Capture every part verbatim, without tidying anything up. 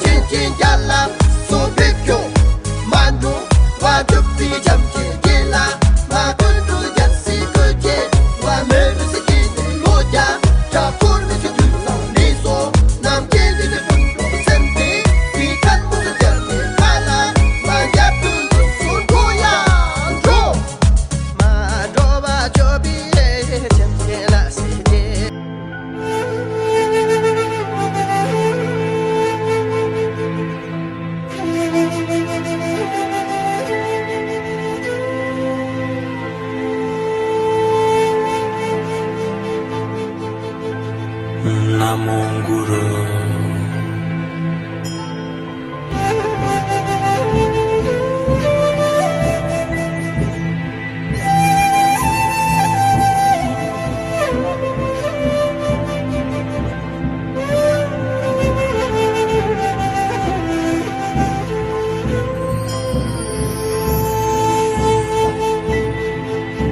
ཆེན་ཆེན་རྒྱ་ལ་སོ་བེ་ཁྱོ། མ་འགྲོ་བ་སྒྲུབ་པའི་བྱམས་ཆེན་རྒྱལ་ལ་མ་ཀུན་ཏུ་རྒྱལ་སྲས་ཀུན་གྱི་བ་མེ་རུ་སི་ཀྱི་ནི་ལོ་རྒྱ་ཇ་ཀུར་མི་ཆུ་དུས་སང་མི་སོ་ནམ་རྒྱལ་འདི་ནི་ཀུན་ཏུ་སེམས་ཏེ་བི་ཁན་མུ་ཏུ་རྒྱལ་ནི་ཁ་ལ་མ་རྒྱ་དུ་ལུགས་སུ་འགྲོ་ཡང་འགྲོ། མ་འགྲོ་བ་སྐྱོབ་པའི་སེམས་ཅན་ལ་སྲིད་དེ། ན་མོ་གུ་རུ།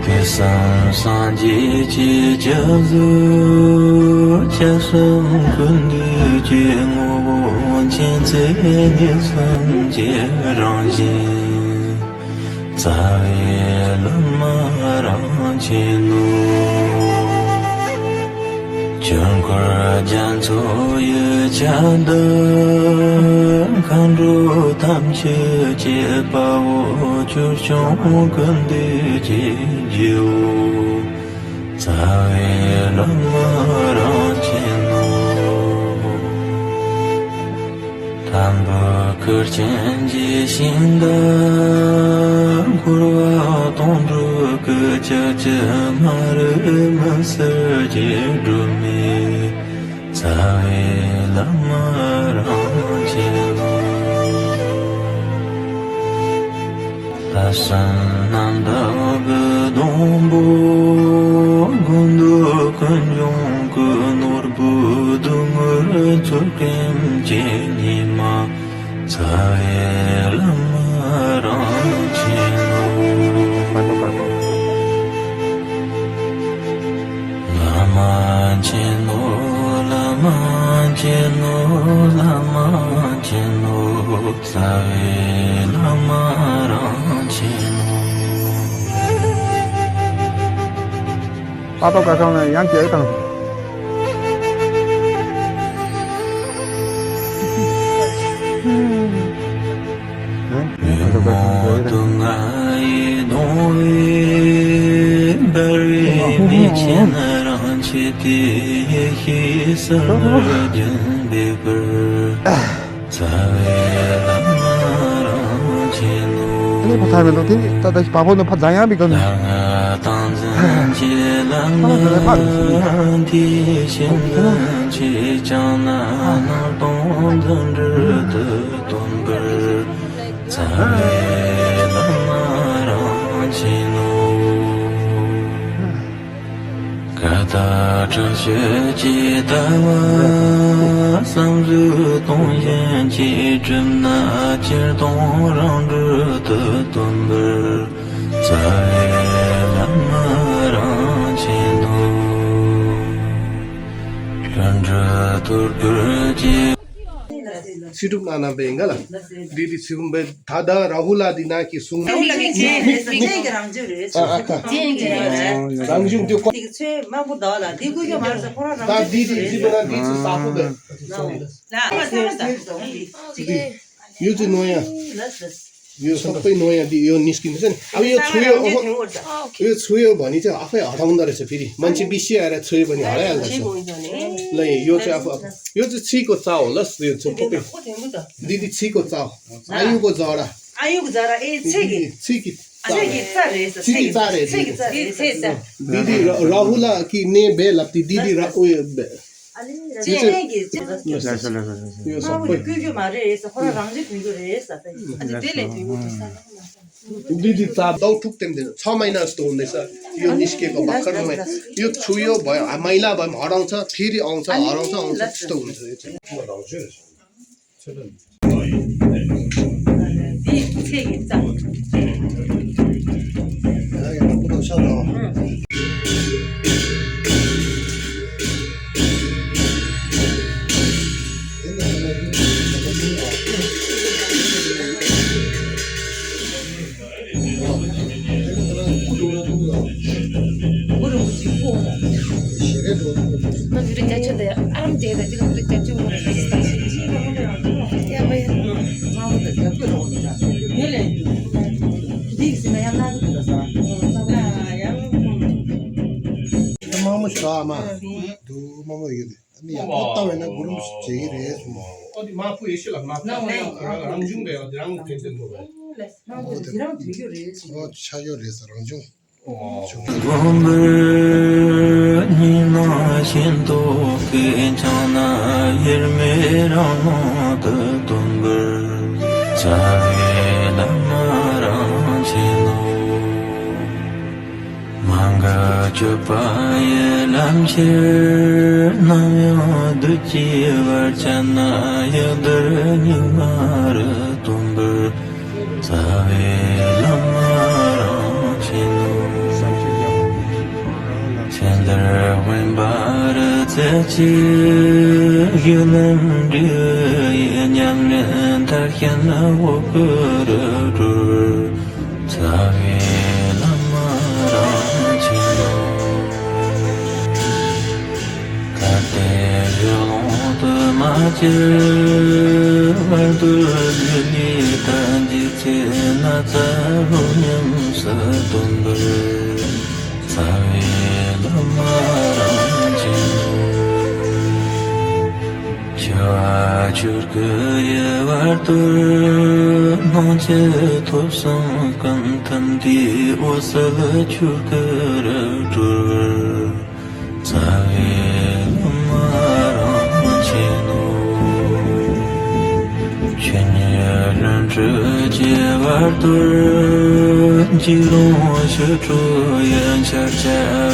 དུས་གསུམ་སངས་རྒྱས་ཀྱི་སྤྱི་གཟུགས། ཁྱབ་གསུམ་ཀུན་འདུས་ཀྱི་ངོ་བོ་མཁྱེན་བརྩེ་ནུས་གསུམ་གྱི་རང་བཞིན། རྩ་བའི་བླ་མ་རང་ཆེན་ནོ། ཆོས་འཁོར་རྒྱ་མཚོ་ཡི་ཆ་འདི་མཁའ་འགྲོ་ཐམས་ཅད་བསྐྱེད་པའོ། ཆོས་སྐྱོང་ཀུན་འདུས་ཀྱི་རྒྱལ་བོ། རྩ་བའི་བླ་མ་རང་ཆེན་ནོ། དམ་པའི་ཁུར་ཆེན་གྱི་ཞིང་དུ་འཁོར་བ་དོང་སྤྲུགས་ཀྱི་ཆར་ཆུ་མ་རུ་མི་སེར་གྱི་སྒྲོན་མེ། རྩ་བའི་བླ་མ་རང་ཆེན་ནོ། ལྷ་བསངས་རྣམ་དག་གི་སྡོང་པོ། དགོས་འདོད་ཀུན་འབྱུང་གི་ནོར་བུ་སྡུག་བསྔལ་ཚོགས་རིམ་གྱི་ཉི་མ། རྩ་བའི་བླ་མ་རང་ཆེན་ནོ། བླ་མ་ཆེན་ནོ། བླ་མ་ཆེན་ནོ། བླ་མ་ཆེན་ནོ། རྩ་བའི་བླ་མ་རང་ཆེན་ནོ། པ་ཏོ་ཀ་ཁང་ལ་ཡང་བསྐྱལ་དང་། མེ་མོ་དུང་ལྔ་ཡི་གདུང་བས་འབར་བའི་མེ་ཆེན་རང་ཆེ་སྟེ། ཡེ་ཤེས་སིལ་བུར་བརྒྱན་པའི་བུར། རྩ་བའི་བླ་མ་རང་ཆེན་ནོ། ཨ་ནི་ཕ་ཐར་མེད་དོ། དེ་ནི་ད་ལྟ་བ་པོ་ནི་ཕ་ཛ་ཡང་བི་གང་ནི། ལྷ་ལྔ་སྟངས་འཛིན་གྱི་ལམ་སྣ་འདི་བཞིན་དུ་མཆིས་ཀྱང་ན། སྣང་སྟོང་འཛིན་གྲོལ་དུ་སྟོན་པར། རྩ་བའི་བླ་མ་རང་ཆེན་ནོ། ཀ་དག་དྲག་སྤྱོད་ཀྱི་ལྟ་བ་བསམ་གཟུགས་སྟོང་བཞིན་གྱི་གྲིབ་ནག་ཕྱིར་སྟོང་རང་གྲོལ་དུ་སྟོན་པར། རྩ་བའི་བླ་མ་རང་ཆེན་ནོ། ལྷུན་གྲུབ་ཐོར་བུར་གྱི། ཚེ་སྒྲུབ་གནང་གནང་པའི་ཡིན་ག་ལ། འདི་འདི་ཚེ་སྒྲུབ་པའི་ད་ལྟ་ར་ཧུ་ལ་འདི་ནང་གི་གསུང་། ར་ཧུ་ལ་གི་རྗེས་རྗེས་ཀྱི་རང་བྱུང་རེད། ཨ་ཨ་ཁ། རྗེས་ཀྱི་རང་བྱུང་དེ་ཁོ། འདི་གི་ཚོས་དམར་པོ་འདུག་ལ་འདི་ཀུན་ཀྱང་མ་རེད་ཟེར་ཁོ་རང་རང་ད་བྱུང་འདི་འདི་རེད། འདི་པ་ན་འདི་ཚོ་ས་ཕོ་བས། ལ་ཨ་ཟེར་ས་འདི་ཡོད་ཚེ་ནོ་ཡ། ལ་ཟེར། ཡོད་ཁོག་པའི་ནང་ཡང་འདི་ཡོད་ནིས་ཀིན་ཟེར། ཨ་ཡོད་ཚུ་ཡོད་ཨོ་ཧོ། ཡོད་ཚུ་ཡོད་བ་ནི་ཅི་ཨ་ཧེ་ཨ་རང་ད་རེ་ཚེ་ཕི་རི་མན་ཆི་བི་ཤི་ཨ་རེ་ཚུ་ཡོད་བ་ནི་ཨ་རེ་ཨ་ལ་ས། ལ་ཡོད་ཚེ་ཨ་ཧོ་ཡོད་ཚེ་ཚི་གོ་ཙའོ་ལ་སུ་ཡོད་ཚེ་ཁོག་པའི། འདི་འདི་ཚི་གོ་ཙའོ། ཨ་ཡུ་གོ་ཙའོ་ར། ཨ་ཡུ་གོ་ཙའོ་ར་ཨེ་ཚེ་གི། ཚི་གི་ཙ། ཚེ་གི་ཙ་རེད་ས། ཚི་གི་ཙ་རེད། ཚེ་གི་ཙ་རེད་ཚེ་ཙ། འདི་འདི་ར་ཧུ་ལ་གི་ནེ་བེ་ལབ་ཏི་འདི་འདི་ར་ཨོ་ཡོད་བེ། ཅེ་ནེ་གི་ཅེ་ལ་ས་ལ་ས་ཡོད་ས་མ་བུ་ཁོའི་ཀུན་སྤྱོད་མ་རེད་ས། ཁོ་རང་རང་བཞིན་ཐོན་རྒྱུ་རེད་ས། ཨ་ཅེ་དེ་ལས་ཐོན་རྒྱུ་རེད་ས། འདི་འདི་རྩ་ལྡོག་ཐུག་ཏེ་འདི་ཚ་མ་ཡིན་ན་སྟོང་འདི་ས་ཡོད་ནི་སྐད་པ་བ་ཁར་མེད་ཡོད་ཚུ་ཡོད་བ་ཨ་མ་ཡིན་ལ་བ་མ་རང་ཚ་ཕི་རི་ཨང་ཚ་ཨ་རང་ཚ་ཨང་ཚ་སྟོང་འདི་ཚེ་ཚེ་ལ་ས་ཡོད་ས། འདི་ཚེ་གི་རྩ། དམག་མོ་ཞིག་ཨ་མ། དུ་དམག་མོ་ཡོད་དེ། ཨ་ནི་ཡག་པོ་ལྟ་བས་ན་གུ་རུམ་ཞིག་བྱེད་ཀྱི་རེད་གསུངས། ཨོ་དེ་དམག་ཕུ་ཡེ་ཤེས་ལ་མ་ཕུ་ཡང་རང་བྱུང་བས་དེ་རང་ཕན་ཚུན་ཐོབ་པས། ཨོ་དེ་རང་བྱུང་རེད་གསུངས། ཨོ་ཆ་ཡོད་རེད་ཟེར་རང་བྱུང་། དགོན་པར་ཉི་མ་ཤིན་ཏུ་སྐད་འཆང་ན། དབྱེར་མེད་རང་སྣང་དུ་སྟོན་པར། རྩ་བའི་བླ་མ་རང་ཆེན་ནོ། མ་འགགས་སྤྱོད་པ་ཡི་ལམ་ཁྱེར། ནམ་ཡང་བདུད་ཀྱིས་བར་ཆད་ན། ཡུལ་འདིར་སྙིགས་མ་རུ་སྟོན་པར། རྩ་བའི་བླ་མ་རང་ཆེན་ནོ། ཚེ་འདིར་དབེན་པ་རུ་བཙལ་ཅིང་། གཞི་ལམ་འབྲས་བུ་ཡི་ཉམས་ལེན་མཐར་ཕྱིན་འོད་སྐུ་རུ་གྲོལ། རྩ་བའི་བླ་མ་རང་ཆེན་ནོ། གལ་ཏེ་རི་ཀླུང་དུ་མ་གྱུར། བར་དོར་རྒྱུ་ལས་ཐར་འགྱུར་ཚེ་ན། རྩ་རོ་ཉམས་སུ་སྟོན་པར། རྩ་བའི་བླ་མ་རང་ཆེན་ནོ། འཆི་བ་ཆོས་སྐུ་ཡི་བར་དོར། སྣང་མཆེད་ཐོབ་གསུམ་ཀུན་ཐུབ་འདས། འོད་གསལ་ཆོས་སྐུ་རུ་གྲོལ་བར། རྩ་བའི་བླ་མ་རང་ཆེན་ནོ། ཆོས་ཉིད་ལྷུན་གྲུབ་ཀྱི་བར་དོར། འཇིགས་རུང་ཞི་ཁྲོ་ཡི་འཆར་ཆ།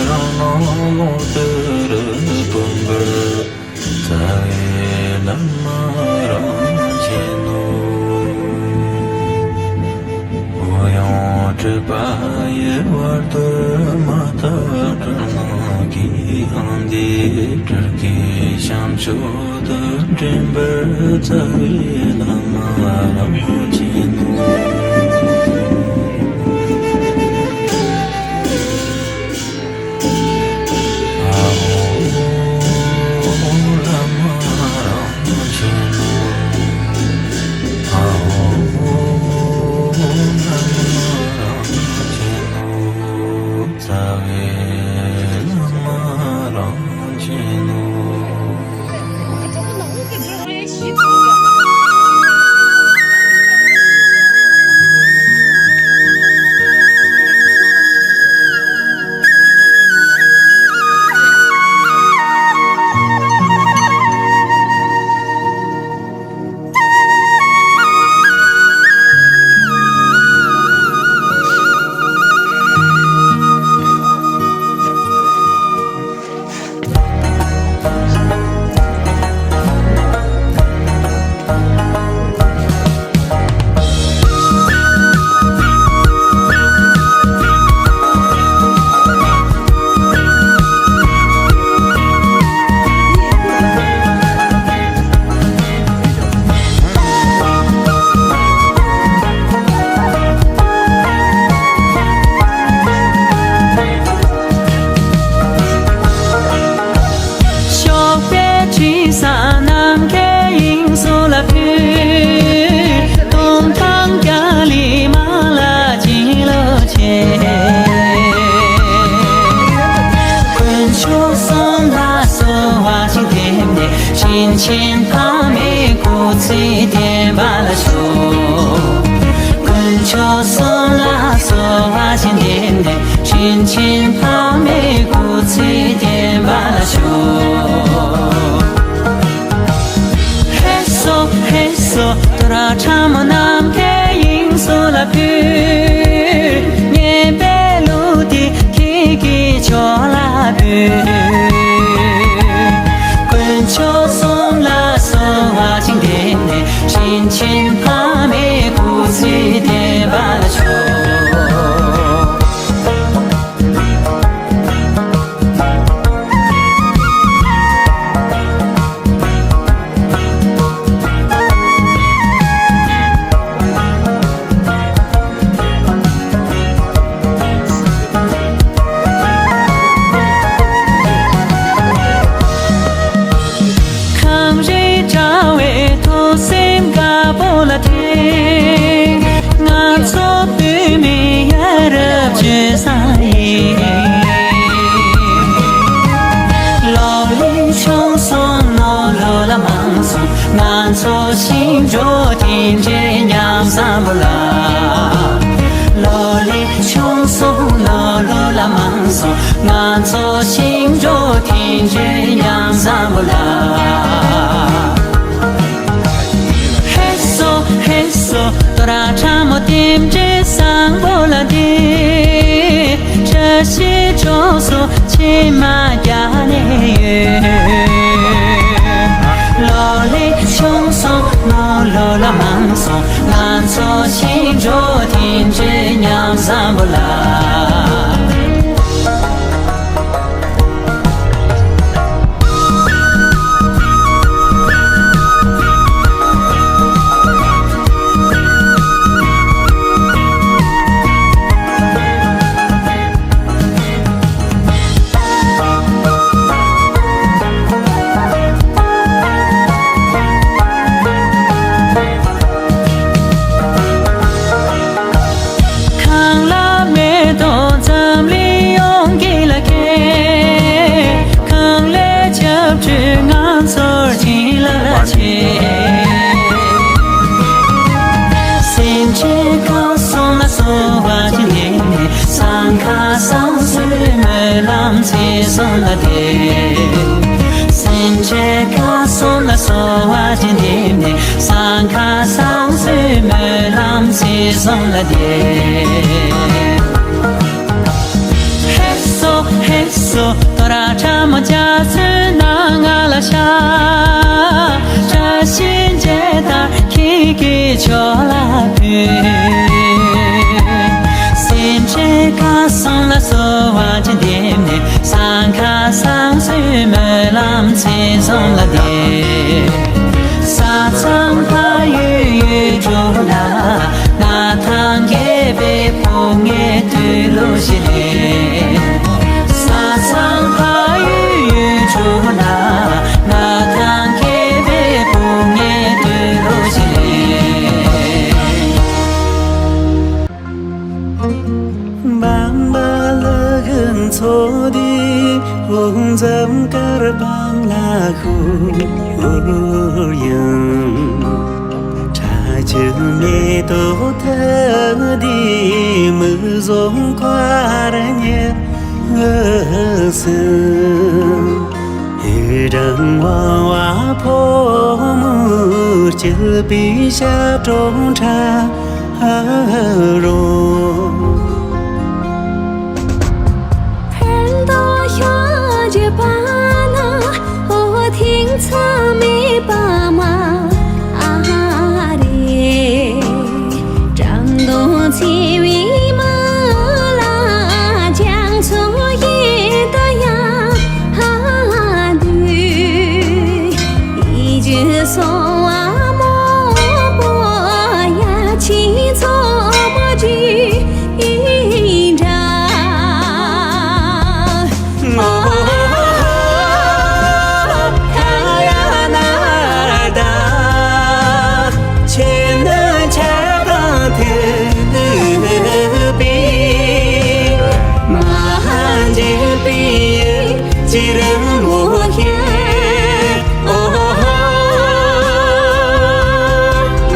རང་སྣང་ཀློང་དུ་རུ་སྟོན་པར། རྩ་བའི་བླ་མ་རང་ཆེན་ནོ། འོད་ཡངས་སྤྲུལ་པ་ཡི་བར་དོར། མ་དག་སྤྲུལ་སྣང་གིས་ཨང་འདས། སྤྲུལ་སྐུའི་ཞབས་མཆོག་ཏུ་འདྲེན་པར། རྩ་བའི་བླ་མ་རང་ཆེན་ནོ། གཤོག་པའི་དྲི་ཟ་ནམ་མཁའི་དབྱིངས་སུ་ལ་ཕུལ། སྟོང་ཐང་རྒྱ་གླིང་མ་ལ་བྱིན་རླབས་ཆེ། དཀོན་མཆོག་གསུམ་ལ་གསོལ་བ་ཅིག་འདེབས་ནས། དྲིན་ཆེན་ཕ་མའི་སྐུ་ཚེ་བརྟན་པ་ལ་ཤོག། དཀོན་མཆོག་གསུམ་ལ་གསོལ་བ་ཅིག་འདེབས་ནས། དྲིན་ཆེན་ཕ་མའི་སྐུ་ཚེ་བརྟན་པ་ལ་ཤོག། ཧེ་སོ་ཧེ་སོ། ཏུ་ར་ཁྲ་མོ་ནམ་མཁའི་དབྱིངས་སུ་ལ་ཕུལ། སྙན་པའི་གླུ་འདི་ཁྱེད་ཀྱི་ཕྱོགས་ལ་འབུལ། དཀོན་མཆོག་གསུམ་ལ་གསོལ་བ་ཅིག་འདེབས་ནས། དྲིན་ཆེན་ཕ་མའི་སྐུ་ཚེ་བརྟན་པར་ཤོག། དེ་འདྲའི་མཉམ་བཟང་པོ་ལ། ལོ་ལེགས་བྱུང་སོང་། ལོ་ལོ་ལ་མང་སོང་། ང་ཚོ་ཞིང་འབྲོག་དེ་འདྲའི་མཉམ་བཟང་པོ་ལ། ཧེ་སོ་ཧེ་སོ། ཏོ་ར་ཁྲ་མོ་དེ་འདྲའི་བཟང་པོ་ལ་དེ། བཀྲ་ཤིས་གྲོགས་སུ་མཆི་མ་བརྒྱབ་ནས་ཡོད། ལོ་ལེགས་བྱུང་སོང་། ལོ་ལོ་ལ་མང་སོང་། ང་ཚོ་ཞིང་འབྲོག་དེ་འདྲའི་མཉམ་བཟང་པོ་ལ། གང་ལ་མེ་ཏོག་འཛམ་གླིང་ཡོངས་ཀྱི་ལ་སྐད། གང་ལས་ཆབ་ཆུ་ང་ཚོར་བྱིན་རླབས་ཆེ། སེམས་ཅན་གང་སོང་ལ་གསོལ་བ་ཅི་འདེབས་ནས། སང་ཁ་སང་སོའི་སྨོན་ལམ་ཚེ་བཟང་ལ་འདེབས། སེམས་ཅན་གང་སོང་ལ་གསོལ་བ་ཅི་འདེབས་ནས། སང་ཁ་སང་སོའི་སྨོན་ལམ་ཚེ་བཟང་ལ་འདེབས། ཧེ་སོ་ཧེ་སོ། ཏོ་ར་ཁྲ་མོ་འཇའ་ཚོན་སྣ་ལྔ་ལ་ཤར། བཀྲ་ཤིས་འཇའ་ལྟར་ཁྱེད་ཀྱི་ཕྱོགས་ལ་འཕུར། སེམས་ཅན་གང་སོང་ལ་གསོལ་བ་ཅི་འདེབས་ནས། སང་ཁ་སང་སོའི་སྨོན་ལམ་ཚེ་བཟང་ལ་འདེབས། ས་མཚམས་ཕ་ཡུལ་ཡུལ་གྲུ་ལ། ང་དང་མཁས་པའི་ཕོ་ཉའི་དུས་ལོ་ཞིག་རེད། ས་མཚམས་ཕ་ཡུལ་ཡུལ་གྲུ་ལ། ང་དང་མཁས་པའི་ཕོ་ཉའི་དུས་ལོ་ཞིག་རེད། འབངས་པ་ལུ་གུ་འཚོ་དུས་འོ་འཛམ་དཀར་པང་ལ་ཤོར་ཡང་། ཁྲ་ཆུ་མེ་ཏོག་ཐུག་དུས་མིག་ཟུང་སྐར་ཉི་ཟུམ། ཧུད་དང་དབང་བ་ཕོ་མོ་སྐྱིད་པའི་ཞབས་བྲོ་འཁྲབ་རོགས། ཕན་ཐོགས་ཤོག་ཅེས་པ་ན། འོ་ཐེངས་མཚམས་མེད་པ་མ་རེད། བཀྲག་མདངས་འཚེར་བའི་མི་ལ་རྒྱ་མཚོ་ཡི་ད་ཡང་འདུས། ཡིད་ཀྱི་སོ་བ་མོག་པོ་ཡ་ཆེན་མཚོ་མོ་དྲིལ་འདྲ། ཁ་ཡ་ན་ད་ཆེ་ན་ཆ་གང་ཐུབ་པའི་མ་འཇིགས་པའི་ཅི་རིང་མོ་ཧེ། ཨོ་ཧོ་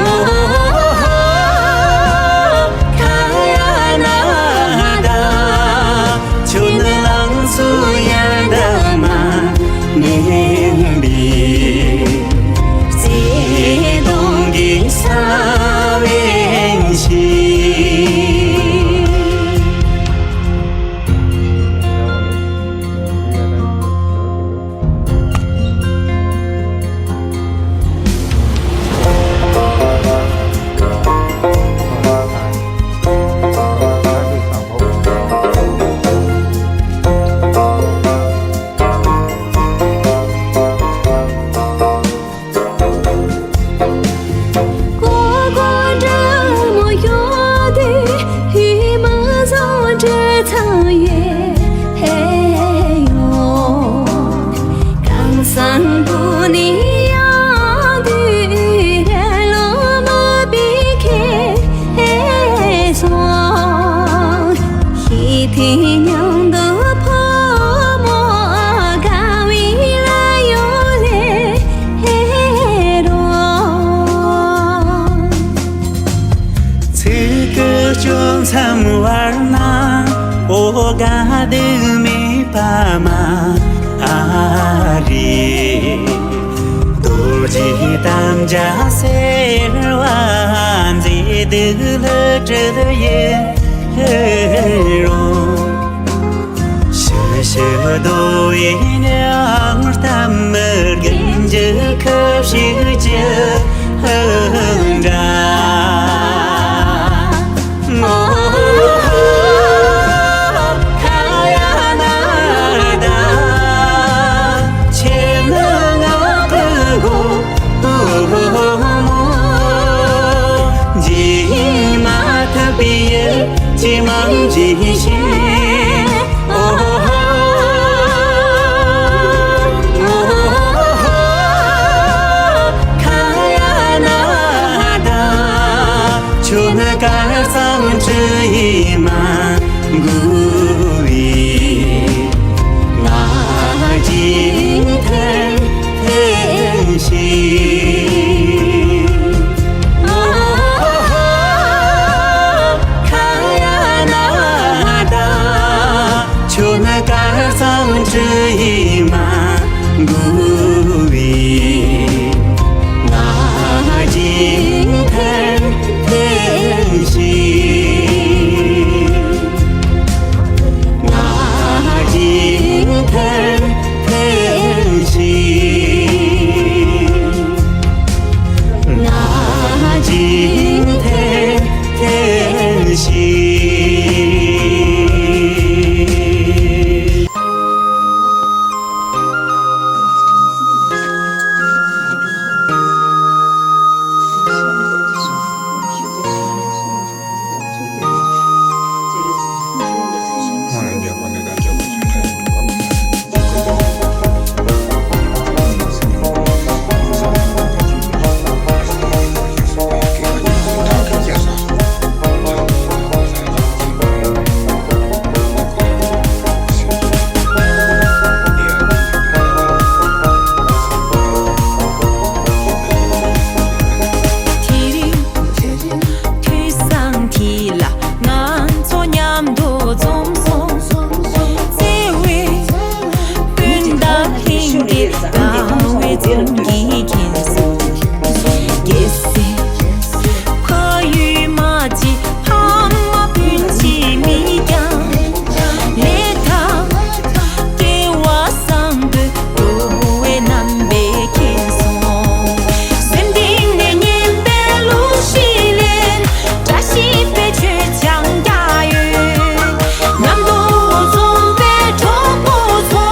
ཨོ་ཧོ་ཁ་ཡ་ན་ད་ཆུ་ནུ་ལང་ཚོ་ཡ་ད་མ་མེན་པའི་བརྩེ་དུང་གི་ས་བོན་ཞིག་མཚམས་བར་ན་འོ་དགའ་སྡུག་མེད་པ་མ་རེད། རྡོ་རྗེ་དམ་བཅའ་ཟེར་བ་མཛེས་སྡུག་ལྷུན་གྲུབ་ཡིན་རུང་། ཞི་ཞི་རྡོ་ཡི་ཉང་གཏམ་མི་རྒན་གྱི་ཁུ་བྱུག་གི་འདྲ། ཁ་ཡ་ན་ད་ཆེ་ན་ང་གི་གོ། ཇི་མ་ཐུབ་པའི་ཇི་མང་ཇི་ཞིག་ཁ་ཡ་ན་ད་ཆུ་ནི་དཀར་གཙང་ཁྲི་ཡིས་མ་འགུལ་བའི་ང་རྒྱུན་ཐེན་ཐེན་ཞིག་ཁ་ཡ་ན་ད་ཆུ་ནི་དཀར་གཙང་ཁྲི་ཡིས་མ་འགུལ་བའི་ང་རྒྱུན་ཐེན་ཐེན་ཞིག་ང་རྒྱུན་ཐེན་ཐེན་ཞིག་ང་རྒྱུན་ཐེན་ཐེན་ཞིག་དེ་རིང་དུས་བཟང་འདི་ལ་ང་ཚོ་མཉམ་དུ་འཛོམས་སོང་། བརྩེ་བའི་སྤུན་ཟླ་གླིང་འདིར་དགའ་བའི་འཛུམ་གྱིས་ཁེངས་སོང་། རྒྱལ་སྲས་ཕ་ཡུལ་མ་བརྗེད། ཕ་མ་སྤུན་མཆེད་མིག་རྒྱང་ལས་ཐར། སྐལ་བ་བཟང་པོའི་འགྲོ་བའི་རྣམ་པས་ཁེངས་སོང་། གཟི་མདངས་ནས་སྙན་པའི་གླུ་གཞས་ལེན། བཀྲ་ཤིས་པའི་མཆོད་ཆང་བརྒྱབ་ཡོད། མཉམ་དུ་འཛོམས་པའི་གྲོགས་པོ་ཚོ།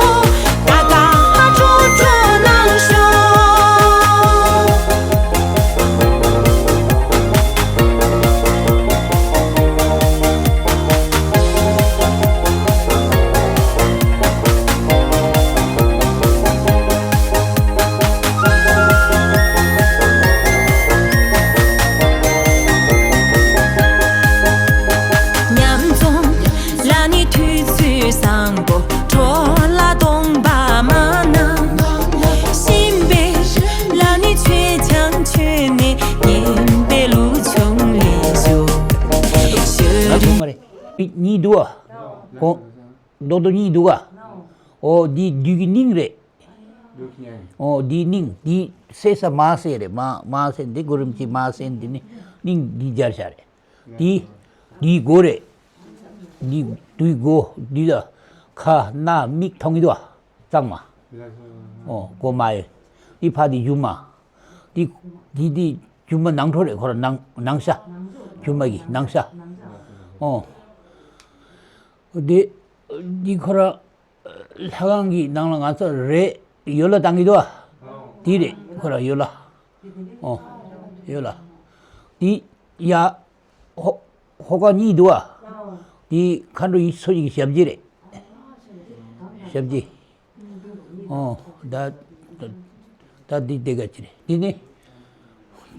ད་ག་ཧ་སྤྲོ་སྤྲོ་གནང་ཤོག་མཉམ་འཛོམས་ལ་ནི་དུས་ཚོད་བཟང་པོ། འགྲོ་ལ་གདོང་པ་མ་གནང་། གཤིན་པོའི་ལ་ནི་མཆོད་ཆང་མཆོད་ནས། སྙན་པའི་གླུ་ཆུང་ལེན་ཤོག་ང་གོ་མ་རེད། མི་གཉིས་འདུག་ཨ། གོ། རྡོག་རྡོག་གཉིས་འདུག་ག་ཨོ་འདི་བདུད་ཀྱི་སྙིང་རེད། ཨོ་འདི་སྙིང་འདི་བསད་ས་མ་བསད་རེད། མ་མ་བསད་འདི་གོ་རིམ་གྱིས་མ་བསད། འདི་ནི་སྙིང་འདི་སྦྱར་བྱ་རེད། འདི་འདི་མགོ་རེད། འདི་བདུད་མགོ་འདི་ལ་ཁ་སྣ་མིག་མཐོང་གི་འདུག་ག་གཙང་མ། ཨོ་མགོ་མ་ཡོད། འདི་ཕ་འདི་རྒྱུ་མ། འདི་འདི་འདི་རྒྱུ་མ་ནང་ཁྲོལ་རེད། ཁོ་ར་ནང་ནང་ཤ། རྒྱུ་མ་གི་ནང་ཤ། ཨོ། འདི་འདི་ཁོ་ར་ལྷ་ཁང་གི་ནང་ལ་ང་ཚོ་རས་ཡོལ་བ་བཏང་གི་འདུག་ག་འདི་རེད་ཁོ་ར་ཡོལ་བ། ཨོ། ཡོལ་བ། འདི་ཡ་ཧོ་ཧོ་ཀ་གཉིས་འདུག་ག་འདི་མཁའ་འགྲོ་ཡི་ཚོ་ཡི་ཞབས་རྗེས་རེད། ཞབས་རྗེས། ཨོ། ད་ད་ད་འདི་འདི་ག་ཅི་རེད། འདི་ནི་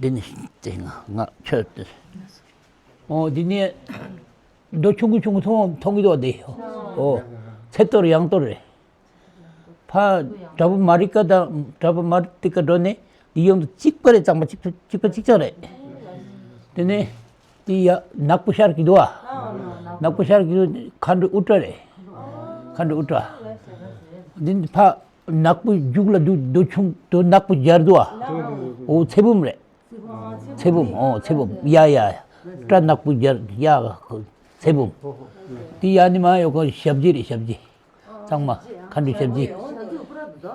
འདི་ནི་དེ་ང་ང་ཆོས་དེ། ཨོ་འདི་ནི་རྡོ་ཆུང་ངུ་ཆུང་ངུ་མཐོང་མཐོང་གི་འདུག་ག་འདི། ཨོ་ཚེ་གཏོར་ཡང་གཏོར་རེད། ཕ་དྲ་བུ་མ་རི་ཀ་དང་དྲ་བུ་མ་རི་ཀ་འགྲོ་ནས་འདི་ཡོང་དུ་གཅིག་པ་རེད། གཙང་མ་གཅིག་པ་གཅིག་པ་གཅིག་རྐྱང་རེད། དེ་ནས་འདི་ཡ་ནག་པོ་ཤར་གྱི་འདུག་ག་ནག་པོ་ཤར་གྱི་མཁའ་འགྲོ་དབུ་སྐྲ་རེད། མཁའ་འགྲོ་དབུ་སྐྲ། འདི་ཕ་ནག་པོ་རྒྱུག་ལ་འདུག་འདུག་ཆུང་དུ་ནག་པོ་སྦྱར་འདུག་ཨ། འོ་ཚེ་བུམ་རེད། ཚེ་བུམ། འོ་ཚེ་བུམ། ཡ་ཡ་ཡ། སྐྲ་ནག་པོ་སྦྱར་ཡ། ཚེ་བུམ། དེ་ཡ་ནི་མ་ཡོད་ག་ཞབས་རྗེས་རེད། ཞབས་རྗེས། གཙང་མ། མཁའ་འགྲོའི་ཞབས་རྗེས།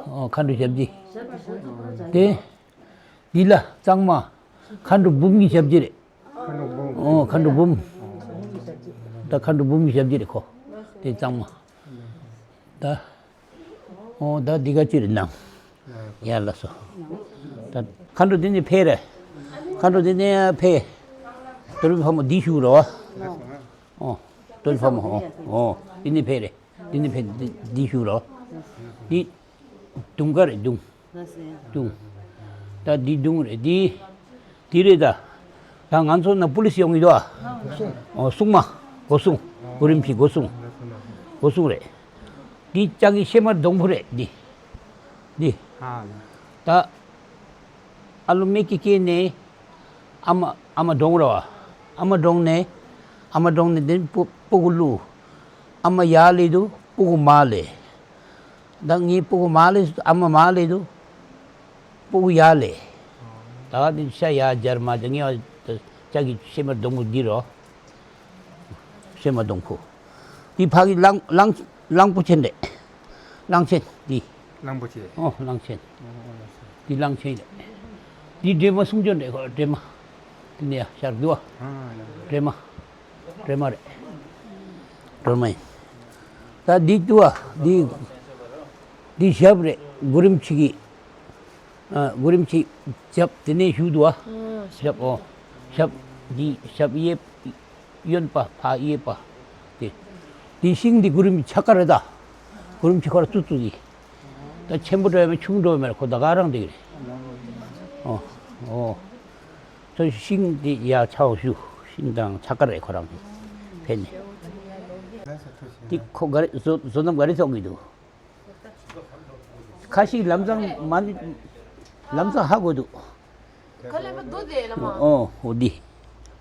འོ་མཁའ་འགྲོའི་ཞབས་རྗེས། དེ། འདི་ལ་གཙང་མ། མཁའ་འགྲོ་འབུམ་གྱི་ཞབས་རྗེས་རེད། འོ་མཁའ་འགྲོ་འབུམ། ད་མཁའ་འགྲོ་འབུམ་གྱི་ཞབས་རྗེས་རེད་ཁོ། དེ་གཙང་མ། ད། འོ་ད་འདི་ག་ཅི་རེད་ནང་། ཡ་ལགས་སོ། ད་མཁའ་འགྲོ་འདི་ནི་ཕེ་རེད། མཁའ་འགྲོ་འདི་ནི་ཕེ། རྡོ་རྗེ་ཕག་མོ་འདི་བཞུགས་རོ། འོ། རྡོ་རྗེ་ཕག་མོ། འོ། འོ། འདི་ནི་ཕེ་རེད། འདི་ནི་ཕེ་འདི་འདི་བཞུགས་རོ། འདི་དུང་དཀར་རེད། དུང་། དུང་། ད་འདི་དུང་རེད། འདི་འདི་རེད་ད། ད་ང་ཚོ་ན་པུ་ལི་སི་ཡོང་གི་འདུག་ཨ། འོ་སྲུང་མ། སྒོ་སྲུང་། གུ་རུ་རིན་པོ་ཆེའི་སྒོ་སྲུང་། སྒོ་སྲུང་རེད། འདི་ལྕགས་ཀྱི་ཤེལ་དམར་སྡོང་པོ་རེད། འདི། འདི། ད། ཨ་ལོ་མེ་ཀི་སྐྱེས་ནས། ཨ་མ་ཨ་མ་གྲོངས་ར་བ། ཨ་མ་གྲོངས་ནས། ཨ་མ་གྲོངས་ནས་དེ་སྤུ་སྤུ་གུ་བླུགས། ཨ་མ་ཡར་སླེབས་དུས་སྤུ་གུ་མར་སླེབས། ད་ངའི་སྤུ་གུ་མར་སླེབས། ཨ་མ་མར་སླེབས་དུས་སྤུ་གུ་ཡར་སླེབས། ད་ག་དེ་ཤ་ཡར་སྦྱར་མ་བྱ། ངས་ལྕགས་ཀྱི་ཤེལ་དམར་སྡོང་པོ་འདི་རོ། ཤེལ་དམར་སྡོང་པོ། འདི་ཕ་གི་གླང་གླང་གླང་པོ་ཆེན་རེད། གླང་ཆེན་འདི། གླང་པོ་ཆེ། ཨོ་གླང་ཆེན། འདི་གླང་ཆེན་རེད། འདི་སྒྲོལ་མ་གསུང་སྐྱོན་རེད་ཁོ། སྒྲོལ་མ། འདི་ནས་ཤར་འདུག་ཨ། སྒྲོལ་མ། སྒྲོལ་མ་རེད། སྒྲོལ་མ་ཡིན། ད་འདི་འདུག་ཨ། འདི། འདི་ཞབས་རེད། གུ་རུ་རིན་པོ་ཆེ་གི། ཨ། གུ་རུ་རིན་པོ་ཆེ་ཞབས་དེ་ནས་བཞུགས་འདུག་ཨ། ཞབས། ཨོ། ཞབས། འདི་ཞབས་གཡས། གཡོན་པ་ཕ་གཡས་པ། དེ། དེ་ཤིང་འདི་གུ་རུ་རིན་པོ་ཆེ་ཆག་ཀ་རེད་ད། གུ་རུ་རིན་པོ་ཆེ་ཁོ་ར་བཙུགས་བཙུགས་ཀྱི། ད་ཆེན་པོ་འགྲོ་ཡ་མེད། ཆུང་འགྲོ་ཡ་མེད། ཁོ་ད་ག་རང་འདི་གི་རེད། ཨོ། ཨོ། ཚོ་ཤིང་འདི་ཡ་ཆའོ་ཞུ། ཤིང་དང་ཆག་ཀ་རེད་ཁོ་རང་ཕེབས་ནས། འདི་ཁོ་ག་རེ་བཟོ་བཟོ་རྣམ་ག་རེ་ཐོག་གི་འདུག་ཁ་ཤས་ལམ་སང་མ་ནི་ལམ་སང་ཧ་གོ་འདུག་ཁ་ལས་མི་འདུག་དེ་ལ་མ། ཨོ་ཨོ་འདི།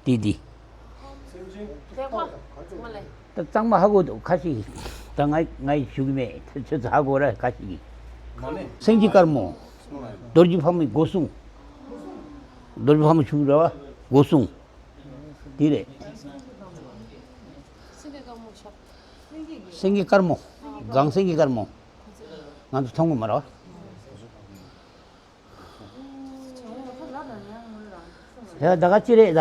འདི་འདི། དེ་ཀོ། མ་ལས། ད་གཙང་མ་ཧ་གོ་འདུག་ཁ་ཤས། ད་ང་ང་ཞུ་གི་མེད། ཁྱོད་ཚོ་ཧ་གོ་ར་ཁ་ཤས་ཀྱིས། སེང་གེ་དཀར་མོ། རྡོ་རྗེ་ཕག་མོའི་སྒོ་སྲུང་། རྡོ་རྗེ་ཕག་མོ་ཞུ་ར་བ་སྒོ་སྲུང་། འདི་རེད། སེང་གེ་དཀར་མོ། སྒང་སེང་གེ་དཀར་མོ། ང་ཚོ་མཐོང་གི་མ་རེད་བ། ཡ་ད་ག་ཅི་རེད་ད།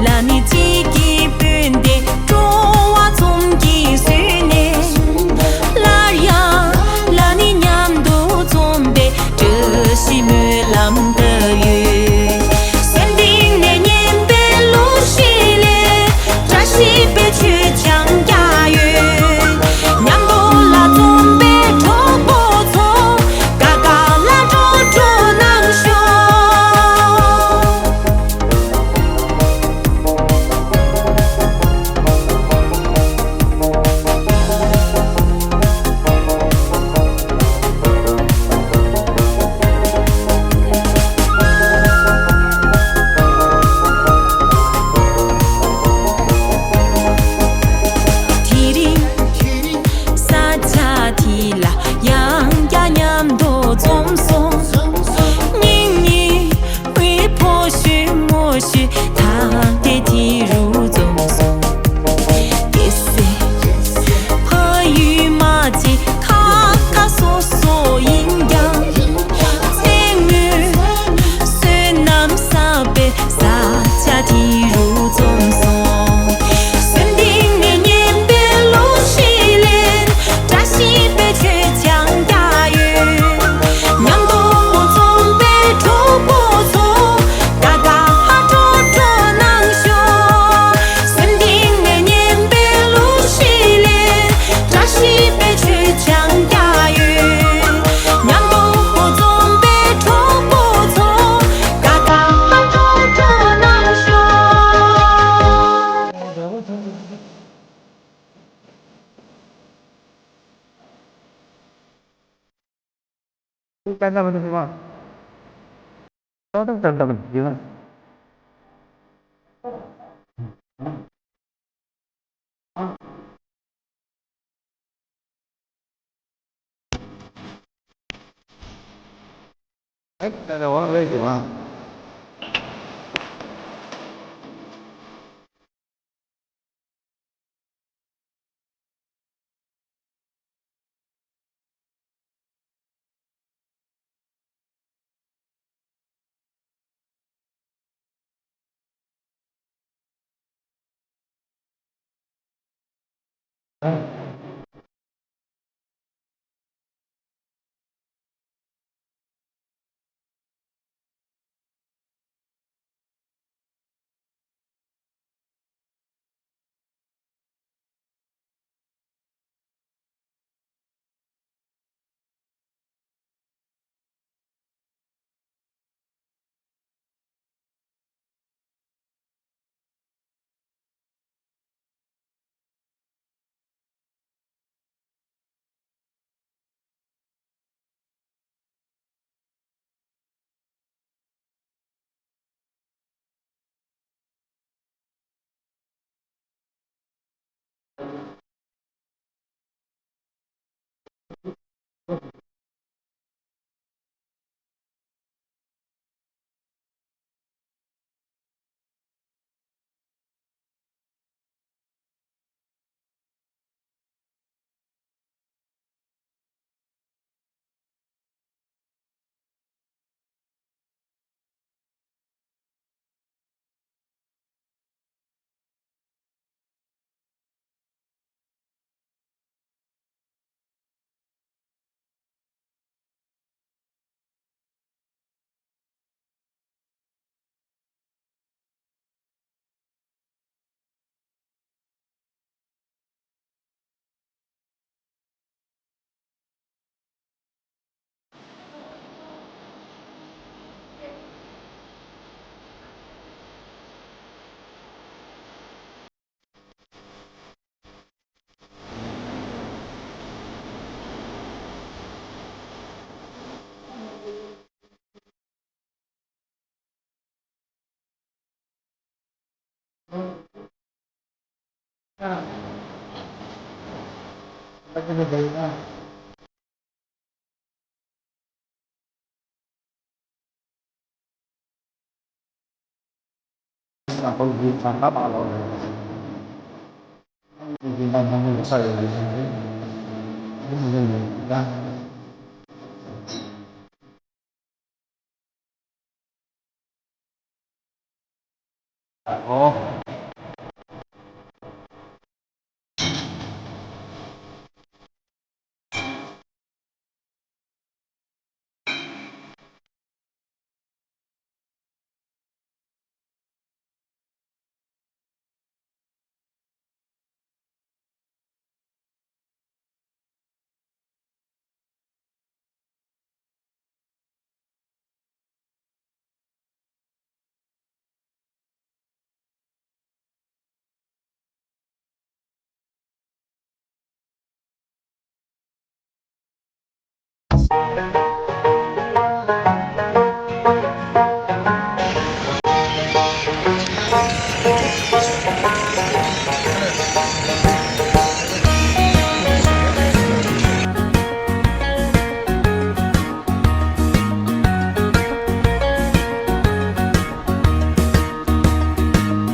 ལ་ནི་གཅིག་གི་སྤུན་ཟླས་སྤྲོ་བ་ཚོམས་ཀྱིས་བཟོས་ནས། སླར་ཡང་ལ་ནི་མཉམ་དུ་འཛོམས་པའི་བཀྲ་ཤིས་སྨོན་ལམ་བཏབ་ཡོད། སེམས་གཏིང་ནས་སྙན་པའི་གླུ་གཞས་ལེན། བཀྲ་ཤིས་པའི་མཆོད་ཆང་བརྒྱབ་ཡོད། མཉམ་དུ་ལ་འཛོམས་པའི་གྲོགས་པོ་ཚོ། དགའ་དགའ་ལ་འགྲོ་འགྲོ་གནང་ཤོག་དེ་རིང་ས་ཆ་དེ་ལ་ཡང་བསྐྱར་མཉམ་དུ་འཛོམས་སོང་། སྙིང་ཉེ་བའི་ཕོ་ཤུལ་མོ་ཤུལ་ཐག་དེ་དེ་རུ་འཛོམས་སོང་། གེ་སར་ཕ་ཡུལ་མ་བརྗེད་ཁ་ཁ་སོ་སོ་ཡིན་ཀྱང་། མཚན་མོའི་བསོད་ནམས་བསགས་པའི་ས་ཆ་དེ་རུ་འཛོམས་སོང་། སེམས་གཏིང་ནས་སྙན་པའི་གླུ་གཞས་ལེན། བཀྲ་ཤིས་པའི་མཆོད་ཆང་བརྒྱབ་ཡོད། མཉམ་དུ་འཛོམས་པའི་གྲོགས་པོ་ཚོ། དགའ་དགའ་ཧ་སྤྲོ་སྤྲོ་གནང་ཤོག་སེམས་གཏིང་ནས་སྙན་པའི་གླུ་གཞས་ལེན། བཀྲ་ཤིས་པའི་མཆོད་ཆང་བརྒྱབ་ཡོད། མཉམ་དུ་འཛོམས་པའི་གྲོགས་པོ་ཚོ། དགའ་དགའ་ཧ་སྤྲོ་སྤྲོ་གནང་ཤོག་ཨེ་ད་ད་བ་ཝེ་ཀི་མ།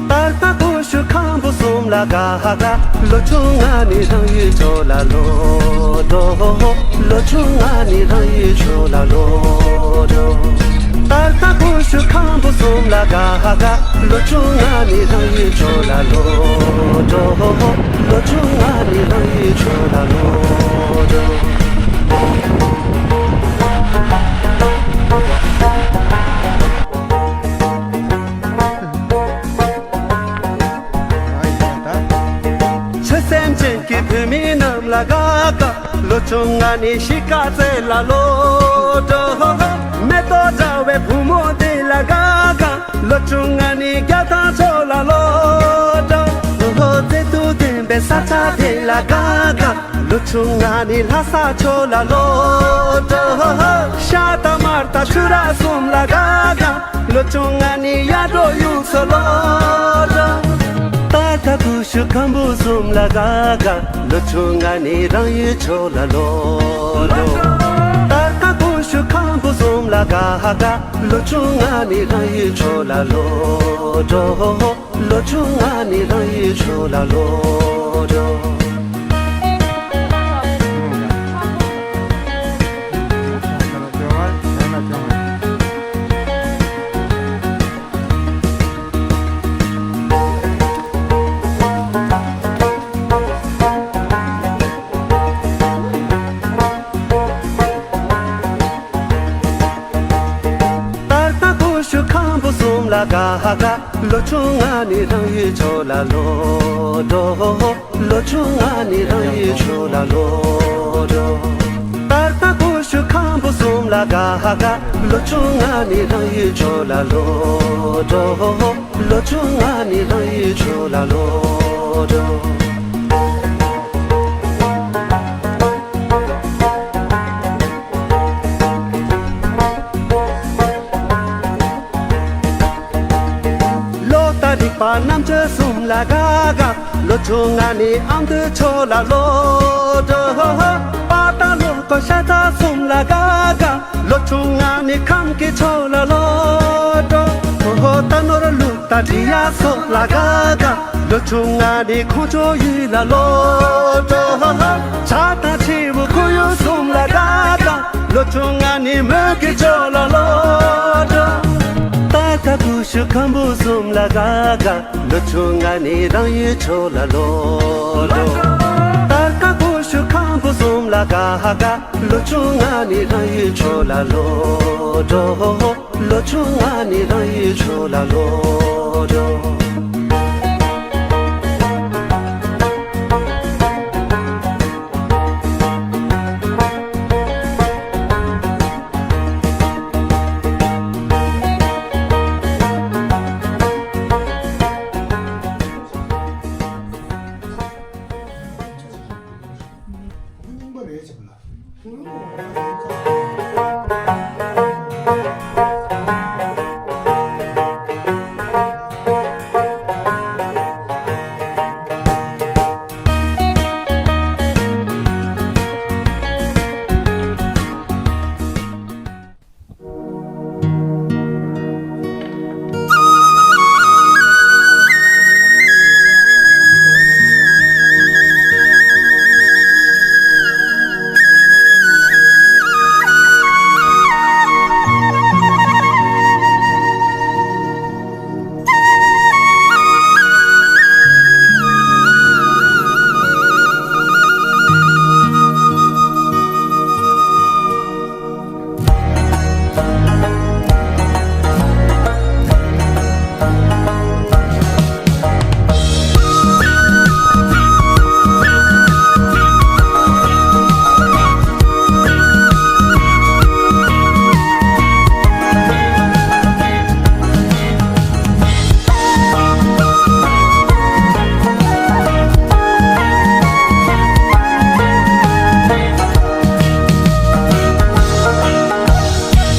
ད་ལྟ་ཀུ་ཤུ་ཁམ་བུ་གསུམ་ལ་དགའ་དགའ། ལོ་ཆུང་ང་ནི་རང་ཡུལ་ཕྱོགས་ལ་ལོག་འགྲོ། ལོ་ཆུང་ང་ནི་རང་ཡུལ་ཕྱོགས་ལ་ལོག་འགྲོ། ད་ལྟ་ཀུ་ཤུ་ཁམ་བུ་གསུམ་ལ་དགའ་དགའ། ལོ་ཆུང་ང་ནི་རང་ཡུལ་ཕྱོགས་ལ་ལོག་འགྲོ། ལོ་ཆུང་ང་ནི་རང་ཡུལ་ཕྱོགས་ལ་ལོག་འགྲོ། ཆོས་སེམས་ཅན་གྱི་བུད་མེད་རྣམས་ལ་དགའ་དགའ། ལོ་ཆུང་ང་ནི་གཞིས་ཀ་རྩེ་ལ་ལོག་འགྲོ། མེ་ཏོག་འདྲ་བའི་བུ་མོ་དེ་ལ་དགའ་དགའ། ལོ་ཆུང་ང་ནི་རྒྱ་ཐང་ཕྱོགས་ལ་ལོག་འགྲོ། མཛེས་སྡུག་ལྡན་པའི་ས་ཆ་དེ་ལ་དགའ་དགའ། ལོ་ཆུང་ང་ནི་ལྷ་ས་ཕྱོགས་ལ་ལོག་འགྲོ། ཤ་དང་མར་དང་ཆུ་ར་གསུམ་ལ་དགའ་དགའ། ལོ་ཆུང་ང་ནི་གཡག་འབྲོག་ཡུལ་སུ་ལོག་འགྲོ། ད་ལྟ་ཀུ་ཤུ་ཁམ་བུ་གསུམ་ལ་དགའ་དགའ། ལོ་ཆུང་ང་ནི་རང་ཡུལ་ཕྱོགས་ལ་ལོག་འགྲོ། ད་ལྟ་ཀུ་ཤུ་ཁམ་བུ་གསུམ་ལ་ ག་ག་ལོ་ཆུང་ང་ནི་རང་ཡུལ་ཕྱོགས་ལ་ལོག་འགྲོ། ལོ་ཆུང་ང་ནི་རང་ཡུལ་ཕྱོགས་ལ་ལོག་འགྲོ། ད་ལྟ་ཀུ་ཤུ་ཁམ་བུ་གསུམ་ལ་ག་ག་ལོ་ཆུང་ང་ནི་རང་ཡུལ་ཕྱོགས་ལ་ལོག་འགྲོ། ལོ་ཆུང་ང་ནི་རང་ཡུལ་ཕྱོགས་ལ་ལོག་འགྲོ། ད་ལྟ་ཀུ་ཤུ་ཁམ་བུ་གསུམ་ལ་ག་ག་ལོ་ཆུང་ང་ནི་རང་ཡུལ་ཕྱོགས་ལ་ལོག་འགྲོ། ལོ་ཆུང་ང་ནི་རང་ཡུལ་ཕྱོགས་ལ་ལོག་འགྲོ། ལོ་ལྟར་རིག་པ་རྣམ་དཔྱོད་གསུམ་ལ་དགའ་དགའ། ལོ་ཆུང་ང་ནི་ཨ་མདོའི་ཕྱོགས་ལ་ལོག་འགྲོ། པ་དང་ལོ་ཀོ་ཤ་ཚ་གསུམ་ལ་དགའ་དགའ། ལོ་ཆུང་ང་ནི་ཁམས་ཀྱི་ཕྱོགས་ལ་ལོག་འགྲོ། ད་ནོར་ལུག་དང་འབྲི་གཡག་སོགས་ལ་དགའ་དགའ། ལོ་ཆུང་ང་ནི་ཁོང་ཆོ་ཡུལ་ལ་ལོག་འགྲོ། བྱ་དང་བྱིའུ་ཁོར་ཡུག་གསུམ་ལ་དགའ་དགའ། ལོ་ཆུང་ང་ནི་མོན་གྱི་ཕྱོགས་ལ་ལོག་འགྲོ། ད་ལྟ་ཀུ་ཤུ་ཁམ་བུ་གསུམ་ལ་དགའ་དགའ། ལོ་ཆུང་ང་ནི་རང་ཡུལ་ཕྱོགས་ལ་ལོག་འགྲོ། ད་ལྟ་ཀུ་ཤུ་ཁམ་བུ་གསུམ་ལ་དགའ་དགའ། ལོ་ཆུང་ང་ནི་རང་ཡུལ་ཕྱོགས་ལ་ལོག་འགྲོ། ལོ་ཆུང་ང་ནི་རང་ཡུལ་ཕྱོགས་ལ་ལོག་འགྲོ།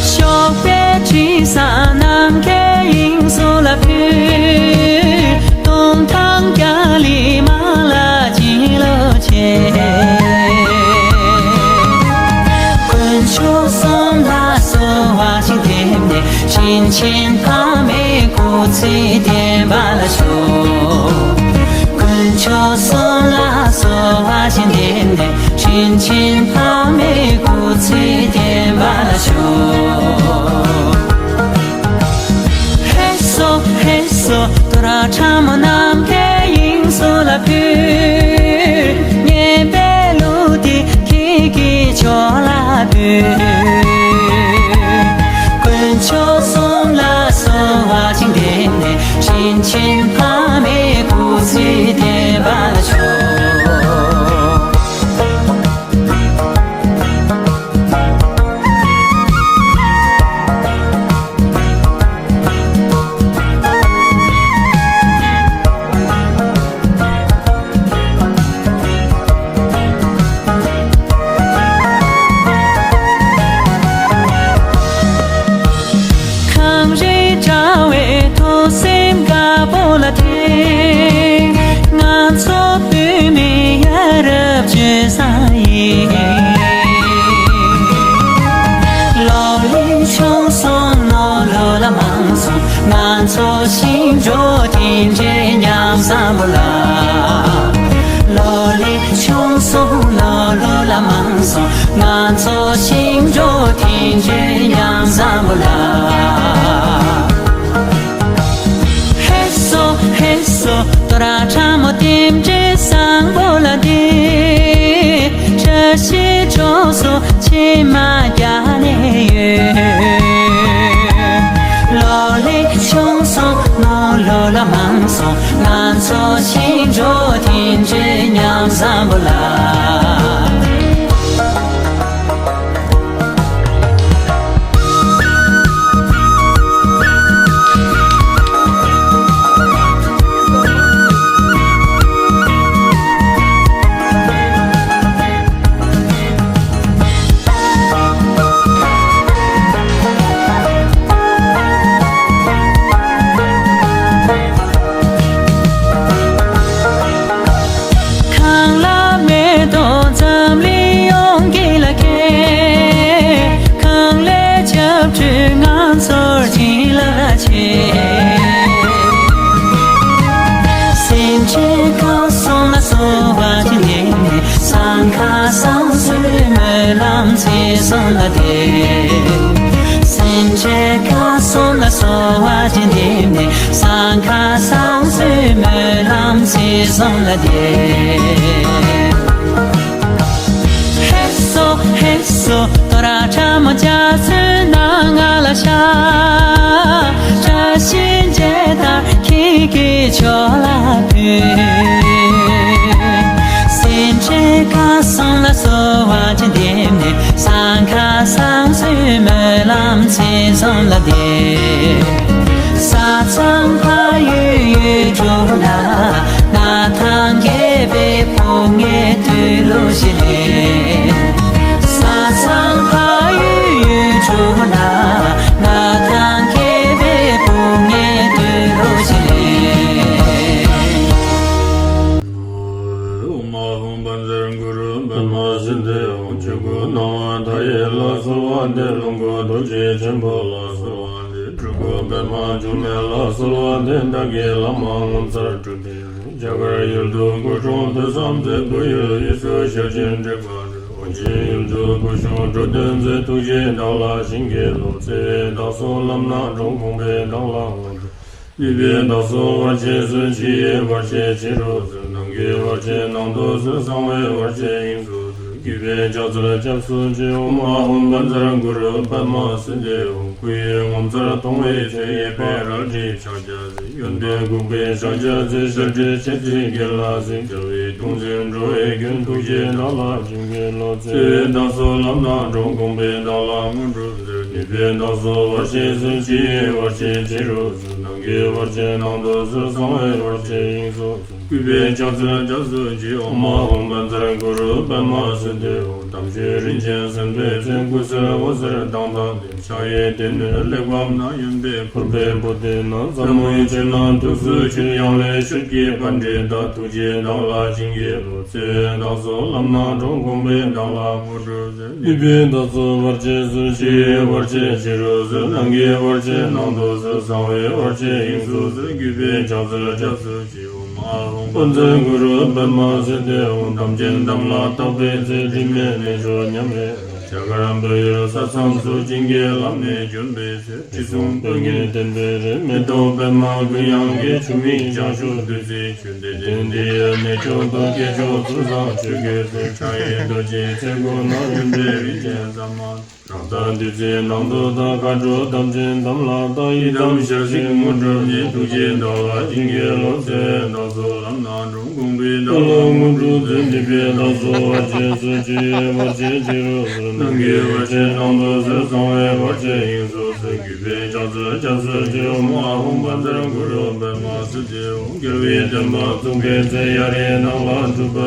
གཤོག་པའི་དྲི་ཟ་ནམ་མཁའི་དབྱིངས་སུ་ལ་ཕུལ། སྟོང་ཐང་རྒྱ་གླིང་མ་ལ་སྦྱིན་ལོ་ཆེ། དཀོན་མཆོག་གསུམ་ལ་གསོལ་བ་ཞིག་འདེབས་ནས། དྲིན་ཆེན་ཕ་མའི་སྐུ་ཚེ་བརྟན་པ་ལ་ཤོག་དཀོན་མཆོག་གསུམ་ལ་གསོལ་བ་ཞིག་འདེབས་ནས། དྲིན་ཆེན་ཕ་མའི་སྐུ་ཚེ་བརྟན་པ་ལ་ཤོག་ཧེ་སོ་ཧེ་སོ། དོ་ར་ཁྲ་མོ་ནམ་མཁའི་དབྱིངས་སུ་ལ་ཕུལ། སྙན་པའི་གླུ་འདི་ཁྱེད་ཀྱི་ཕྱོགས་ལ་འབུལ། དཀོན་མཆོག་གསུམ་ལ་གསོལ་བ་ཅིག་འདེབས་ནས། དྲིན་ཆེན་ཕ་མའི་སྐུ་ཚེ་བརྟན་པར་ཤོག་ཁམས་རིགས་དྲ་བའི་ཐོག་སེམས་དགའ་པོ་ལ་དྲན། ང་ཚོ་བོད་མི་ཡ་རབས་སྤྱོད་བཟང་ཡིན། ལོ་ལེགས་ཕྱུགས་ མང་སོང་། ང་ཚོ་ཞིང་འབྲོག་དེ་འདྲའི་ཉམས་བཟང་པོ་ལ། ལོ་ལེགས་བྱུང་སོང་། ལོ་ལོ་ལ་མང་སོང་། ང་ཚོ་ཞིང་འབྲོག་དེ་འདྲའི་ཉམས་བཟང་པོ་ལ། ཧེ་སོ་ཧེ་སོ། ཏོ་ར་ཁྲ་མོ་དེ་འདྲའི་བཟང་པོ་ལ་དེ། བཀྲ་ཤིས་གྲོགས་སུ་མཆི་མ་བརྒྱབ་ནས་ཡོད། ལོ་ལེགས་བྱུང་སོང་། ལོ་ལོ་ལ་མང་སོང་། ང་ཚོ་ཞིང་འབྲོག་དེ་འདྲའི་ཉམས་བཟང་པོ་ལ། གང་ལ་མེ་ཏོག་འཛམ་གླིང་ཡོངས་ཀྱི་ལ་སྐྱེས། གང་ལས་བྱབས་ཁྲུས་ང་ཚོར་བྱིན་རླབས་ཆེ། སེམས་ཅན་གང་སོང་ལ་གསོལ་བ་ཅི་འདེབས་ནས། སང་ཁ་སང་སོའི་སྨོན་ལམ་ཚེ་བཟང་ལ་འདེབས། སེམས་ཅན་གང་སོང་ལ་གསོལ་བ་ཅི་འདེབས་ནས། སང་ཁ་སང་སོའི་སྨོན་ལམ་ཚེ་བཟང་ལ་འདེབས། ཧེ་སོ་ཧེ་སོ། ཏོ་ར་ཁྲ་མོ་འཇའ་ཚོན་ནང་ང་ལ་ཤར། བཀྲ་ཤིས་འཇའ་ལྟར་ཁྱེད་ཀྱི་ཕྱོགས་ལ་ཕུལ། སེམས་ཅན་གང་སོང་ལ་གསོལ་བ་ཅི་འདེབས་ནས། སང་ཁ་སང་སོའི་སྨོན་ལམ་ཚེ་བཟང་ལ་འདེབས། ས་མཚམས་ཕ་ཡུལ་ཡུལ་གྲུ་ན། ང་ཐང་རྒྱལ་བའི་ཕོ་ངའི་དུས་ལོ་ཞིག་ལས། ས་མཚམས་ཕ་ཡུལ་ཡུལ་གྲུ་ན། ང་ཐང་རྒྱལ་བའི་ཕོ་ངའི་དུས་ལོ་ཞིག་ལས། ཨོཾ་ཨཱཿཧཱུྃ་བཛྲ་གུ་རུ་པདྨ་སིདྡྷི་ཧཱུྃ། ཆོས་སྐུ་སྣང་བ་མཐའ་ཡས་ལ་གསོལ་བ་འདེབས། ལོངས་སྐུ་རྡོ་རྗེ་ཆེན་པོ་ལ་གསོལ་བ་འདེབས། སྤྲུལ་སྐུ་པདྨ་འབྱུང་གནས་ལ་གསོལ་བ་འདེབས། བདག་གི་བླ་མ་ངོ་མཚར་སྤྲུལ་པའི་རྒྱ་གར་ཡུལ་དུ་སྐུ་འཁྲུངས་ཐོས་བསམ་མཛད། བོད་ཡུལ་དབུས་སུ་ཞལ་བྱོན་དྲེགས་པ་སྒྲོལ། ཨོ་རྒྱན་ཡུལ་དུ་སྐུ་གཞུང་འགྲོ་དོན་མཛད། ཐུགས་རྗེས་བདག་ལ་བྱིན་གྱིས་རློབས། བརྩེ་བས་བདག་སོགས་ལམ་སྣ་དྲོངས། དགོངས་པས་བདག་ལ་དངོས་གྲུབ། ནུས་པས་བདག་སོགས་བར་ཆད་སོལ། ཕྱི་ཡི་བར་ཆད་ཕྱི་རུ་སོལ། ནང་གི་བར་ཆད་ནང་དུ་སོལ། གསང་བའི་བར་ཆད་དབྱིངས་སུ་སོལ། གུས་པས་ཕྱག་འཚལ་སྐྱབས་སུ་མཆི། ཨོཾ་ཨཱཿཧཱུྃ་བཛྲ་གུ་རུ་པདྨ་སིདྡྷི་ཧཱུྃ། སྐུ་ཡི་ངོ་མཚར་མཐོང་བའི་ཚེ། གཡས་པས་རལ་གྲིའི་ཕྱག་རྒྱ་མཛད། གཡོན་པས་འགུགས་པའི་ཕྱག་རྒྱ་མཛད། ཞབས་དྲུང་མཆེ་གཙིགས་གྱེན་ལ་གཟིགས། རྒྱལ་བའི་གདུང་འཛིན་འགྲོ་བའི་མགོན། ཐུགས་རྗེས་བདག་ལ་བྱིན་གྱིས་རློབས། བརྩེ་བས་བདག་སོགས་ལམ་སྣ་དྲོངས། དགོངས་པས་བདག་ལ་དངོས་གྲུབ་སྩོལ། ནུས་པས་བདག་སོགས་བར་ཆད་སོལ། ཕྱི་ཡི་བར་ཆད་ཕྱི་རུ་སོལ། ནང་གི་བར་ཆད་ནང་དུ་སོལ། གསང་བའི་བར་ཆད་དབྱིངས་སུ་སོལ། གུས་པས་ཕྱག་འཚལ་སྐྱབས་སུ་མཆི། ཨོཾ་ཨཱཿཧཱུྃ་བཛྲ་གུ་རུ་པདྨ་སིདྡྷི་ཧཱུྃ། དམ་ཆོས་རིན་ཆེན་སེམས་དཔའི་ཚོགས། སྐུ་གསེར་འོད་ཟེར་མདངས་དང་ལྡན། ཕྱག་གཡས་སྡེ་སྣོད་གླེགས་བམ་བསྣམས། གཡོན་པས་ཕུར་པའི་པུ་སྟི་བསྣམས། ཟབ་མོའི་ཆོས་རྣམས་ཐུགས་སུ་ཆུད། ཡང་ལེ་ཤོད་ཀྱི་པཎྜི་ཏ། ཐུགས་རྗེས་བདག་ལ་བྱིན་གྱིས་རློབས། བརྩེ་བས་བདག་སོགས་ལམ་སྣ་དྲོངས། དགོངས་པས་བདག་ལ་དངོས་གྲུབ་སྩལ། ནུས་པས་བདག་སོགས་བར་ཆད་སོལ། ཕྱི་ཡི་བར་ཆད་ཕྱི་རུ་སོལ། ནང་གི་བར་ཆད་ནང་དུ་སོལ། གསང་བའི་བར་ཆད་དབྱིངས་སུ་སོལ། གུས་པས་ཕྱག་འཚལ་སྐྱབས་སུ་མཆི། ཨོཾ་ཨཱཿཧཱུྃ་བཛྲ་གུ་རུ་པདྨ་སིདྡྷི་ཧཱུྃ། དམ་ཅན་དམ་ལ་བཏགས་པའི་ཚེ། དྲི་མེད་ལྷ་མཆོག་མཉམ་རེད། རྒྱ་གར་བོད་ཡུལ་ས་མཚམས་སུ། བྱིན་གྱིས་བརླབས་ནས་བྱོན་པའི་ཚེ། དྲི་བསུང་སྤོས་ངད་ལྡན་པའི་རི། མེ་ཏོག་པདྨ་ཀུན་ཡངས་ཀྱི། ཆུ་མིག་བྱང་ཕྱོགས་བདུད་རྩིའི་ཆུ། བདེ་ལྡན་འདི་ཡི་གནས་མཆོག་ཏུ། སྐྱེས་མཆོག་ཚུལ་བཟང་ཆོས་ཀྱི་སྲས། ཕྱག་གཡས་རྡོ་རྗེའི་ཚལ་སྒོ་ན། གཡོན་པས་རིན་ཆེན་ཟ་མ་ཏོག། རཀྟ་བདུད་རྩིའི་ནང་དུ་དག། མཁའ་འགྲོ་དམ་ཅན་དམ་ལ་བཏགས། ཡི་དམ་ཞལ་གཟིགས་དངོས་གྲུབ་བརྙེས། ཐུགས་རྗེས་བདག་ལ་བྱིན་གྱིས་རློབས། བརྩེ་བས་བདག་སོགས་ལམ་སྣ་དྲོངས། དགོངས་པས་བདག་ལ་དངོས་གྲུབ་སྩལ། ནུས་པས་བདག་སོགས་བར་ཆད་སོལ། ཕྱི་ཡི་བར་ཆད་ཕྱི་རུ་སོལ། ནང་གི་བར་ཆད་ནང་དུ་སོལ། གསང་བའི་བར་ཆད་དབྱིངས་སུ་སོལ། གུས་པས་ཕྱག་འཚལ་སྐྱབས་སུ་མཆི། ཨོཾ་ཨཱཿཧཱུྃ་བཛྲ་གུ་རུ་པདྨ་སིདྡྷི་ཧཱུྃ། རྒྱལ་བའི་བསྟན་པ་བཙུགས་པའི་ཚེ། གཡའ་རིའི་ནགས་ལ་སྒྲུབ་པ་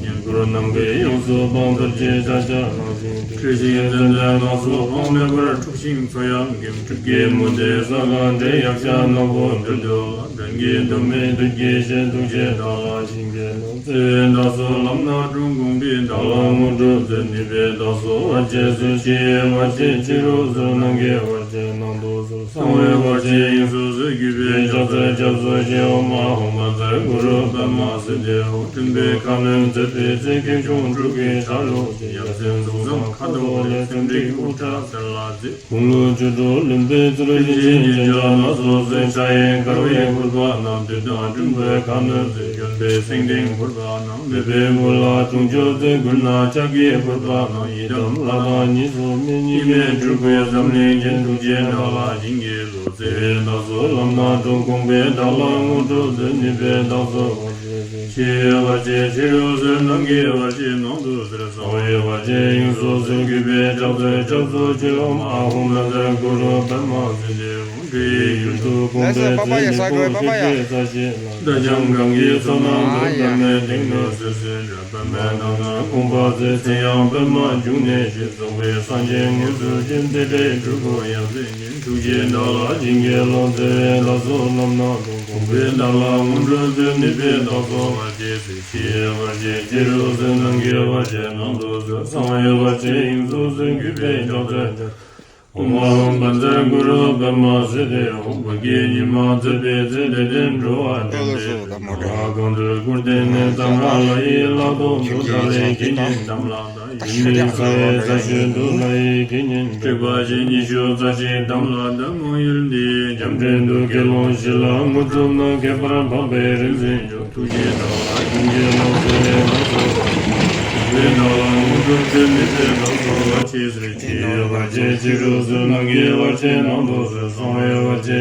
ཉན། རོ་ནམ་མཁའི་དབྱིངས་སུ་འཕང་། རྡོ་རྗེ་ལྕགས་བརྒྱ་ནག་ཅིང་དྲི། ཁྲི་བཞི་མཚན་ལྡན་ནགས་སུ་འཕང་། མེ་འབར་འཁྲུགས་ཤིང་མཚོ་ཡང་འགེམས། སྤྲུལ་སྐུའི་མུ་ཏིག་གསལ་ཁང་འདྲེན། ཡཀྴ་ནག་པོ་འདུལ་དུ་ལྷ། འགྲན་གྱི་དུ་མེད་བདུད་ཀྱི་གཤེད། ཐུགས་རྗེས་བདག་ལ་བྱིན་གྱིས་རློབས། བརྩེ་བའི་བདག་སོགས་ལམ་སྣ་དྲོངས། དགོངས་པས་བདག་ལ་དངོས་གྲུབ་སྩོལ། ནུས་པས་བདག་སོགས་བར་ཆད་སོལ། ཕྱི་ཡི་བར་ཆད་ཕྱི་རུ་སོལ། ནང་གི་བར་ཆད་ནང་དུ་སོལ། གསང་བའི་བར་ཆད་དབྱིངས་སུ་སོལ། གུས་པས་ཕྱག་འཚལ་སྐྱབས་སུ་མཆི། ཨོཾ་ཨཱཿཧཱུྃ་བཛྲ་གུ་རུ་པདྨ་སིདྡྷི་ཧཱུྃ། སྤྲིན་པའི་ཁ་གནོན་མཛད་པའི་ཚེ། སྐྱེས་མཆོག་འབྲུག་གི་ཆ་ལུགས་ཀྱི། ཡབ་སྲས་གཟུགས་བཟང་ཁ་དོག་ལེགས། ཚེམས་འགྲིགས་དབུ་སྐྲ་སེར་ལ་མཛེས། དགུང་ལོ་བཅུ་དྲུག་ལོན་པའི་ཚེ། རིན་ཆེན་རྒྱན་ཆ་སྣ་ཚོགས་གསོལ། ཕྱག་གཡས་དཀར་བའི་ཕུར་པ་བསྣམས། བདུད་དང་སྲིན་པོའི་ཁ་གནོན་མཛད། གཡོན་པས་སེང་ལྡེང་ཕུར་པ་བསྣམས། མོས་པའི་བུ་ལ་དུང་ཆོས་མཛད། མགུལ་ན་ལྕགས་ཀྱི་ཕུར་པ་བསྣམས། ཡི་དམ་ལྷ་དང་གཉིས་སུ་མེད། གཉིས་མེད་སྤྲུལ་སྐུའི་འཛམ་གླིང་རྒྱན། ཐུགས་རྗེས་བདག་ལ་བྱིན་གྱིས་རློབས། བརྩེ་བས་བདག་སོགས་ལམ་སྣ་དྲོངས། དགོངས་པས་བདག་ལ་དངོས་གྲུབ་སྩོལ། ནུས་པས་བདག་སོགས་བར་ཆད་སོལ། ཕྱི་ཡི་བར་ཆད་ཕྱི་རུ་སོལ། ནང་གི་བར་ཆད་ནང་དུ་སོལ། གསང་བའི་བར་ཆད་དབྱིངས་སུ་སོལ། གུས་པས་ཕྱག་འཚལ་སྐྱབས་སུ་མཆི། ཨོཾ་ཨཱཿཧཱུྃ་བཛྲ་གུ་རུ་པདྨ་སིདྡྷི་ཧཱུྃ། འདྲེ་ཡི་ཡུལ་དུ་འཁོན་པའི་ཚེ། མི་ཕོ་ཁྱོད་ཀྱི་རྩ་ཤེས་ལ། ད་ཀྱང་གང་གི་ཚོགས་རྣམས་སྡུག་པདྨའི་སྟེང་དུ་གསོལ། ཟེར་རབ་པདྨའི་སྣང་ཚར་དགོངས་པ་མཛད། མཚན་ཡང་པདྨ་འབྱུང་གནས་ཞེས། རྫོགས་པའི་སངས་རྒྱས་དངོས་སུ་བྱོན། ཏེ་ཏེ་སྤྲུལ་སྐུ་ཡབ་སྲས་ཉིད། ཐུགས་རྗེས་བདག་ལ་བྱིན་གྱིས་རློབས། བརྩེ་བས་བདག་སོགས་ལམ་སྣ་དྲོངས། དགོངས་པས་བདག་ལ་དངོས་གྲུབ་སྩོལ། ནུས་པས་བདག་སོགས་བར་ཆད་སོལ། ཕྱི་ཡི་བར་ཆད་ཕྱི་རུ་སོལ། ནང་གི་བར་ཆད་ནང་དུ་སོལ། གསང་བའི་བར་ཆད་དབྱིངས་སུ་སོལ། གུས་པས་ཕྱག་འཚལ་ཕྱག་ཨོཾ་ཨཱཿཧཱུྃ་བཛྲ་གུ་རུ་པདྨ་སིདྡྷི་ཧཱུྃ། བོད་ཀྱི་ཉི་མ་ཚེས་པའི་ཚེ། དད་ལྡན་འགྲོ་བ་འདྲེན་པའི་སྒྲོན། གང་དུ་སྐུར་བསྟན་ནས། གཙང་ཁ་ལ་ཡི་ལ་དོན་དུ། ཏཱ་ལའི་དགེ་བསྙེན་དམ་ལ་བཏགས། ཡུལ་མི་ཚ་བའི་རྩ་ཤོད་དུ། ལ་ཡི་དགེ་བསྙེན་དྲེགས་པ་ཅན་ཉི་ཤུ་རྩ་གཅིག་དམ་ལ་བཏགས། མང་ཡུལ་འདིའི་རྒྱང་འདྲེན་དུ། དགེ་སློང་བཞི་ལ་དངོས་གྲུབ་གནང་། ཁྱད་པར་འཕགས་པའི་རིག་འཛིན་མཆོག། ཐུགས་རྗེས་བདག་ལ་བྱིན་གྱིས་རློབས། བརྩེ་བས་བདག་སོགས་བར་ཆད་སོལ། བརྩེ་བས་བདག་ལ་དངོས་གྲུབ་སྩོལ། ནུས་པས་བདག་སོགས་བར་ཆད་སོལ། ཕྱི་ཡི་བར་ཆད་ཕྱི་རུ་སོལ། ནང་གི་བར་ཆད་ནང་དུ་སོལ། གསང་བའི་བར་ཆད་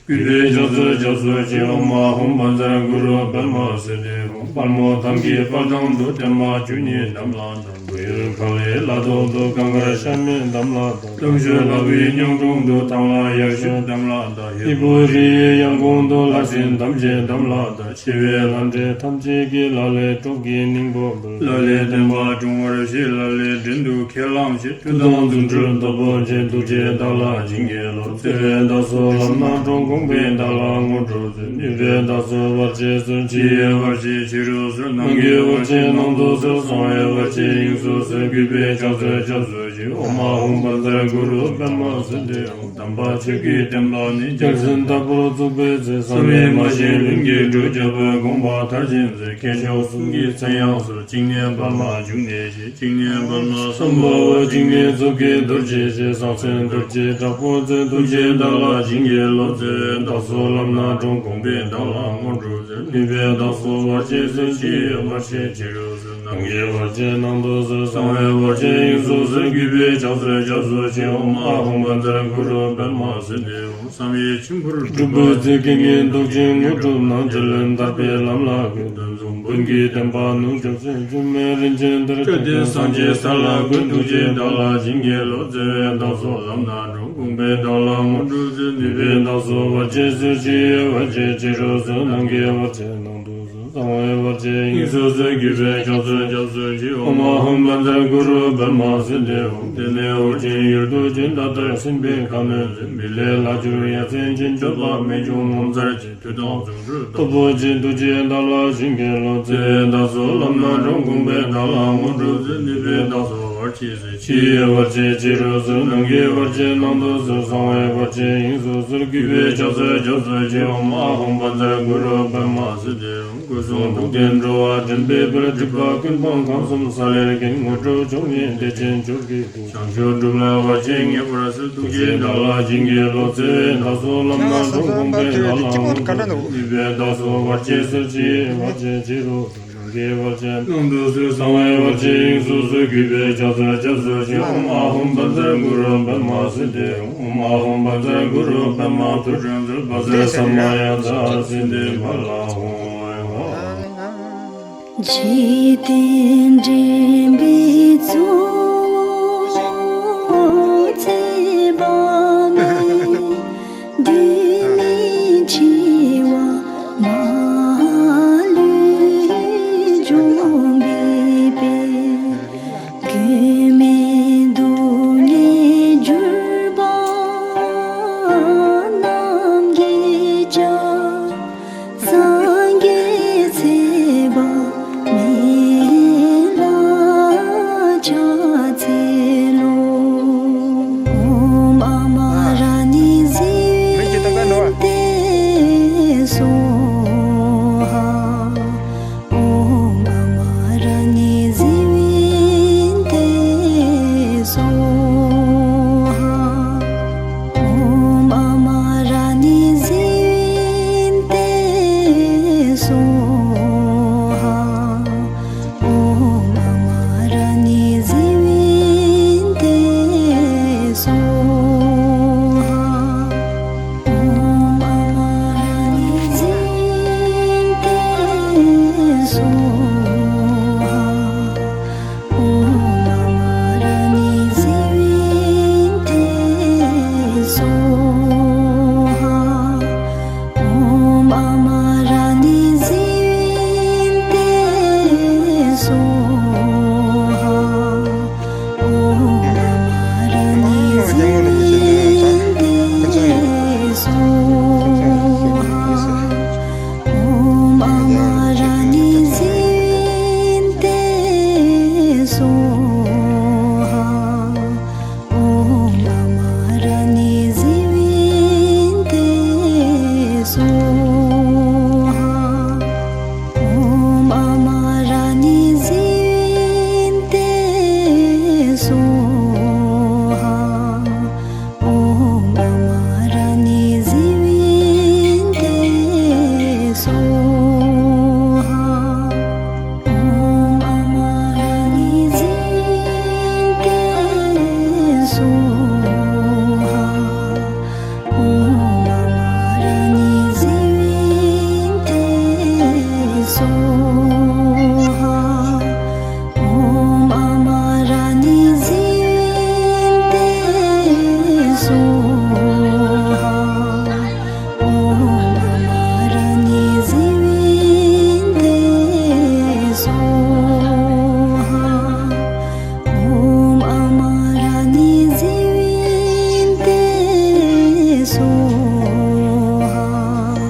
དབྱིངས། གུས་པས་ཕྱག་འཚལ་སྐྱབས་སུ་མཆི། ཨོཾ་ཨཱཿཧཱུྃ་བཛྲ་གུ་རུ་པདྨ་སིདྡྷི་ཧཱུྃ། དཔལ་མོ་དམ་གྱི་དཔལ་ཐང་དུ། བརྟན་མ་བཅུ་གཉིས་དམ་ལ་བཏགས། བོད་ཡུལ་ཁ་ལའི་ལ་ཐོག་ཏུ། གངས་དཀར་ཤ་མེད་དམ་ལ་བཏགས། སྟོང་མཆོད་ལྷ་བུའི་སྙིང་དྲུང་དུ། ཐང་ལྷ་ཡར་ཞུ་དམ་ལ་བཏགས། ཧས་པོ་རི་ཡི་ཡང་གོང་དུ། ལྷ་སྲིན་ཐམས་ཅད་དམ་ལ་བཏགས། ཆེ་བའི་ལྷ་འདྲེ་ཐམས་ཅད་ཀྱིས། ལ་ལས་སྲོག་གི་སྙིང་པོ་འབུལ། ལ་ལས་བསྟན་པ་སྲུང་བར་བྱེད། ལ་ལས་བྲན་དུ་ཁས་བླངས་བྱེད། མཐུ་དང་རྫུ་འཕྲུལ་སྟོབས་པོ་ཆེ། ཐུགས་རྗེས་བདག་ལ་བྱིན་གྱིས་རློབས། བརྩེ་བས་བདག་སོགས་ལམ་སྣ་དྲོངས། དགོངས་པས་བདག་ལ་དངོས་གྲུབ་སྩོལ། ནུས་པས་བདག་སོགས་བར་ཆད་སོལ། ཕྱི་ཡི་བར་ཆད་ཕྱི་རུ་སོལ། ནང་གི་བར་ཆད་ནང་དུ་སོལ། གསང་བའི་བར་ཆད་དབྱིངས་སུ་སོལ། གུས་པས་ཕྱག་འཚལ་སྐྱབས་སུ་མཆི། ཨོཾ་ཨཱཿཧཱུྃ་བཛྲ་གུ་རུ་པདྨ་སིདྡྷི་ཧཱུྃ། དམ་པ་ཆོས་ཀྱི་བསྟན་པ་ནི། རྒྱལ་མཚན་ལྟ་བུར་བཙུགས་པའི་ཚེ། བསམ་ཡས་མ་བཞེངས་ལྷུན་གྱིས་གྲུབ། རྒྱལ་པོའི་དགོངས་པ་མཐར་ཕྱིན་མཛད། མཁས་མཆོག་གསུམ་གྱི་མཚན་ཡང་གསོལ། བཅིངས་ནས་པདྨ་འབྱུང་གནས་ཞེས། བཅིངས་ནས་པདྨ་སམྦྷ་ཝ། བཅིངས་ནས་མཛུབ་ཀྱིས་རྡོ་རྗེ་ཅན། གསང་མཚན་རྡོ་རྗེ་དྲག་པོ་མཛད། ཐུགས་རྗེས་བདག་ལ་བྱིན་གྱིས་རློབས། བརྩེ་བས་བདག་སོགས་ལམ་སྣ་དྲོངས། དགོངས་པས་བདག་ལ་དངོས་གྲུབ་སྩོལ། ནུས་པས་བདག་སོགས་བར་ཆད་སོལ། ཕྱི་ཡི་བར་ཆད་ཕྱི་རུ་སོལ། ནང་གི་བར་ཆད་ནང་དུ་སོལ། གསང་བའི་བར་ཆད་དབྱིངས་སུ་སོལ། གུས་པས་ཕྱག་འཚལ་སྐྱབས་སུ་མཆི། ཨོཾ་ཨཱཿཧཱུྃ་བཛྲ་གུ་རུ་པདྨ་སིདྡྷི་ཧཱུྃ། བསམ་ཡས་མཆིམས་ཕུར་གྲུབ་པའི་ཚེ། དཀྱིལ་ལྔའི་མདོག་ཅན་དངོས་གྲུབ་གནང་། རྗེ་བློན་ཐར་པའི་ལམ་ལ་བཀོད། འདོད་འཛུམ་བོན་གྱི་བསྟན་པ་ནུབ། སྐྱབས་སེམས་སྒྱུ་མའི་རིན་ཆེན་གཏེར། སྐལ་ལྡན་སངས་རྒྱས་ས་ལ་བཀོད། ཐུགས་རྗེས་བདག་ལ་བྱིན་གྱིས་རློབས། བརྩེ་བས་བདག་སོགས་ལམ་སྣ་དྲོངས། དགོངས་པས་བདག་ལ་དངོས་གྲུབ་སྩོལ། ནུས་པས་བདག་སོགས་བར་ཆད་སོལ། ཕྱི་ཡི་བར་ཆད་ཕྱི་རུ་སོལ། ནང་གི་བར་ཆད་ནང་དུ་སོལ། གསང་བའི་བར་ཆད་དབྱིངས་སུ་སོལ། གུས་པས་ཕྱག་འཚལ་སྐྱབས་སུ་མཆི། ཨོཾ་ཨཱཿཧཱུྃ་བཛྲ་གུ་རུ་པདྨ་སིདྡྷི་ཧཱུྃ། བརྟན་གནས་འོད་ཆེན་ཡུལ་དུ་བྱོན། ད་ལྟར་སྲིན་པོའི་ཁ་གནོན་མཛད། མི་ལས་ལྷག་གྱུར་ཡ་མཚན་ཅན། སྤྱོད་པ་རྨད་བྱུང་ངོ་མཚར་ཅན། མཐུ་དང་རྫུ་འཕྲུལ་སྟོབས་པོ་ཆེ། ཐུགས་རྗེས་བདག་ལ་བྱིན་གྱིས་རློབས། བརྩེ་བས་བདག་སོགས་ལམ་སྣ་དྲོངས། དགོངས་པས་བདག་ལ་དངོས་གྲུབ་སྩོལ། ནུས་པས་བདག་སོགས་བར་ཆད་སོལ། ཕྱི་ཡི་བར་ཆད་ཕྱི་རུ་སོལ། ནང་གི་བར་ཆད་ནང་དུ་སོལ། གསང་བའི་བར་ཆད་དབྱིངས་སུ་སོལ། གུས་པས་ཕྱག་འཚལ་སྐྱབས་སུ་མཆི། ཨོཾ་ཨཱཿཧཱུྃ་བཛྲ་གུ་རུ་པདྨ་སིདྡྷི་ཧཱུྃ། སྐུ་གསུང་ཐུགས་ལྡན་འགྲོ་བ་འདྲེན་པའི་དཔལ། སྒྲིབ་པ་ཀུན་སྤངས་ཁམས་གསུམ་ས་ལེར་མཁྱེན། དངོས་གྲུབ་མཆོག་བརྙེས་བདེ་ཆེན་མཆོག་གི་སྐུ། བྱང་ཆུབ་སྒྲུབ་ལ་བར་ཆད་ངེས་པར་སེལ། ཐུགས་རྗེས་བདག་ལ་བྱིན་གྱིས་རློབས། བརྩེ་བས་བདག་སོགས་ལམ་སྣ་དྲོངས། དགོངས་པས་བདག་ལ་དངོས་གྲུབ་སྩོལ། ནུས་པས་བདག་སོགས་བར་ཆད་སོལ། ཕྱི་ཡི་བར་ཆད་ཕྱི་རུ་སོལ། ནང་གི་བར་ཆད་ནང་དུ་སོལ། གསང་བའི་བར་ཆད་དབྱིངས་སུ་སོལ། གུས་པས་ཕྱག་འཚལ་སྐྱབས་སུ་མཆི། ཨོཾ་ཨཱཿཧཱུྃ་བཛྲ་གུ་རུ་པདྨ་སིདྡྷི་ཧཱུྃ། ཨོཾ་ཨཱཿཧཱུྃ་བཛྲ་གུ་རུ་པདྨ་ཐུགས་སྤྲུལ་ཛཱ་བཛྲ་ས་མ་ཡ་ཛཿ་སིདྡྷི་ཕ་ལ་ཧཱུྃ། འཇིག་རྟེན་འདྲེན་པའི་གཙོ་བོ་ཚེ་དཔག་མེད། བདུད་མི་འཆི་བ་མ་ལུས་འཇོམས་པའི། སྭཱ་ཧཱ།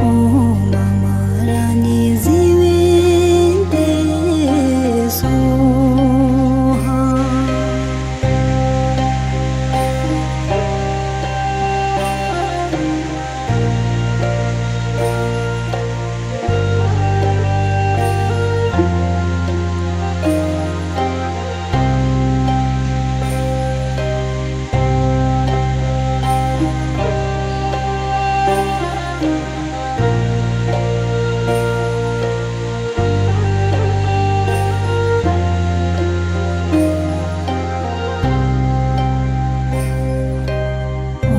ཨོཾ་ཨ་མ་ར་ཎི་ཛི་ཝི་ཏེ་སྭཱ་ཧཱ།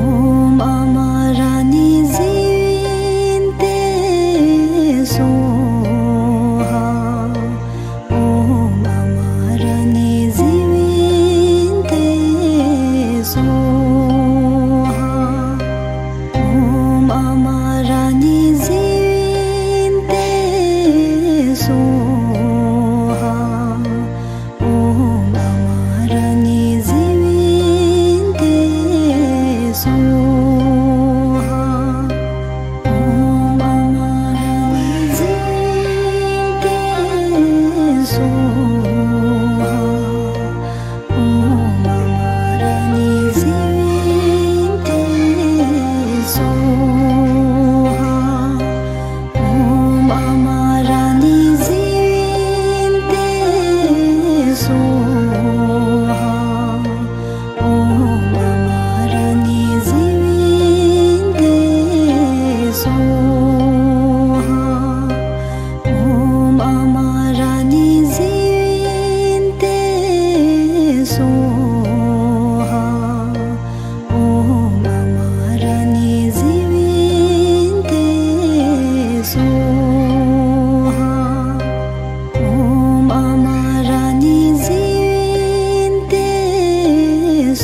ཨོཾ་ཨ་མ་ར་ཎི་ཛི་ཝི་ཏེ་སྭཱ་ཧཱ། ཨོཾ་ཨ་མ་ར་ཎི་ཛི་ཝི་ཏེ་སྭཱ་ཧཱ། ཨོཾ་ཨ་མ་ར་ཎི་ཛི་ཝི་ཏེ་སྭཱ་ཧཱ། ཨོཾ་ཨ་མ་ར་ཎི་ཛི་ཝི་ཏེ་སྭཱ་ཧཱ། ཨོཾ་ཨ་མ་ར་ཎི་ཛི་ཝི་ཏེ་སྭཱ་ཧཱ། ཨོཾ་ཨ་མ་ར་ཎི་ཛི་ཝི་ཏེ་སྭཱ་ཧཱ། ཨོཾ་ཨ་མ་ར་ཎི་ཛི་ཝི་ཏེ་སྭཱ་ཧཱ། ཨོཾ་ཨ་མ་ར་ཎི་ཛི་ཝི་ཏེ་སྭཱ་ཧཱ། ཨོཾ་ཨ་མ་ར་ཎི་ཛི་ཝི་ཏེ་སྭཱ་ཧཱ། ཨོཾ་ཨ་མ་ར་ཎི་ཛི་ཝི་ཏེ་སྭཱ་ཧཱ། ཨོཾ་ཨ་མ་ར་ཎི་ཛི་ཝི་ཏེ་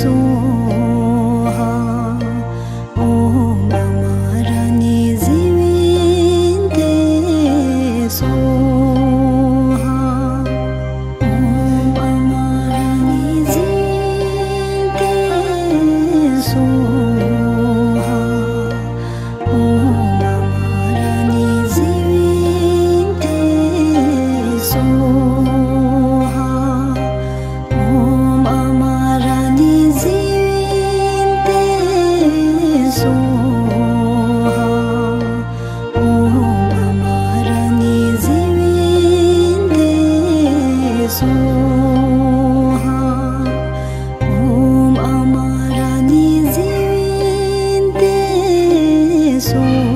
སྭཱ་ཧཱ། ཨོཾ་ཨ་མ་ར་ཎི་ཛི་ཝི་ཏེ་སྭཱ་ཧཱ། ཨོཾ་ཨ་མ་ར་ཎི་ཛི་ཝི་ཏེ་སྭཱ་ཧཱ། ཨོཾ་ཨ་མ་ར་ཎི་ཛི་ཝི་ཏེ་སྭཱ་ཧཱ། ཨོཾ་ཨ་མ་ར་ཎི་ཛི་ཝི་ཏེ་སྭཱ་ཧཱ། ཨོཾ་ཨ་མ་ར་ཎི་ཛི་ཝི་ཏེ་སྭཱ་ཧཱ། ཨོཾ་ཨ་མ་ར་ཎི་ཛི་ཝི་ཏེ་སྭཱ་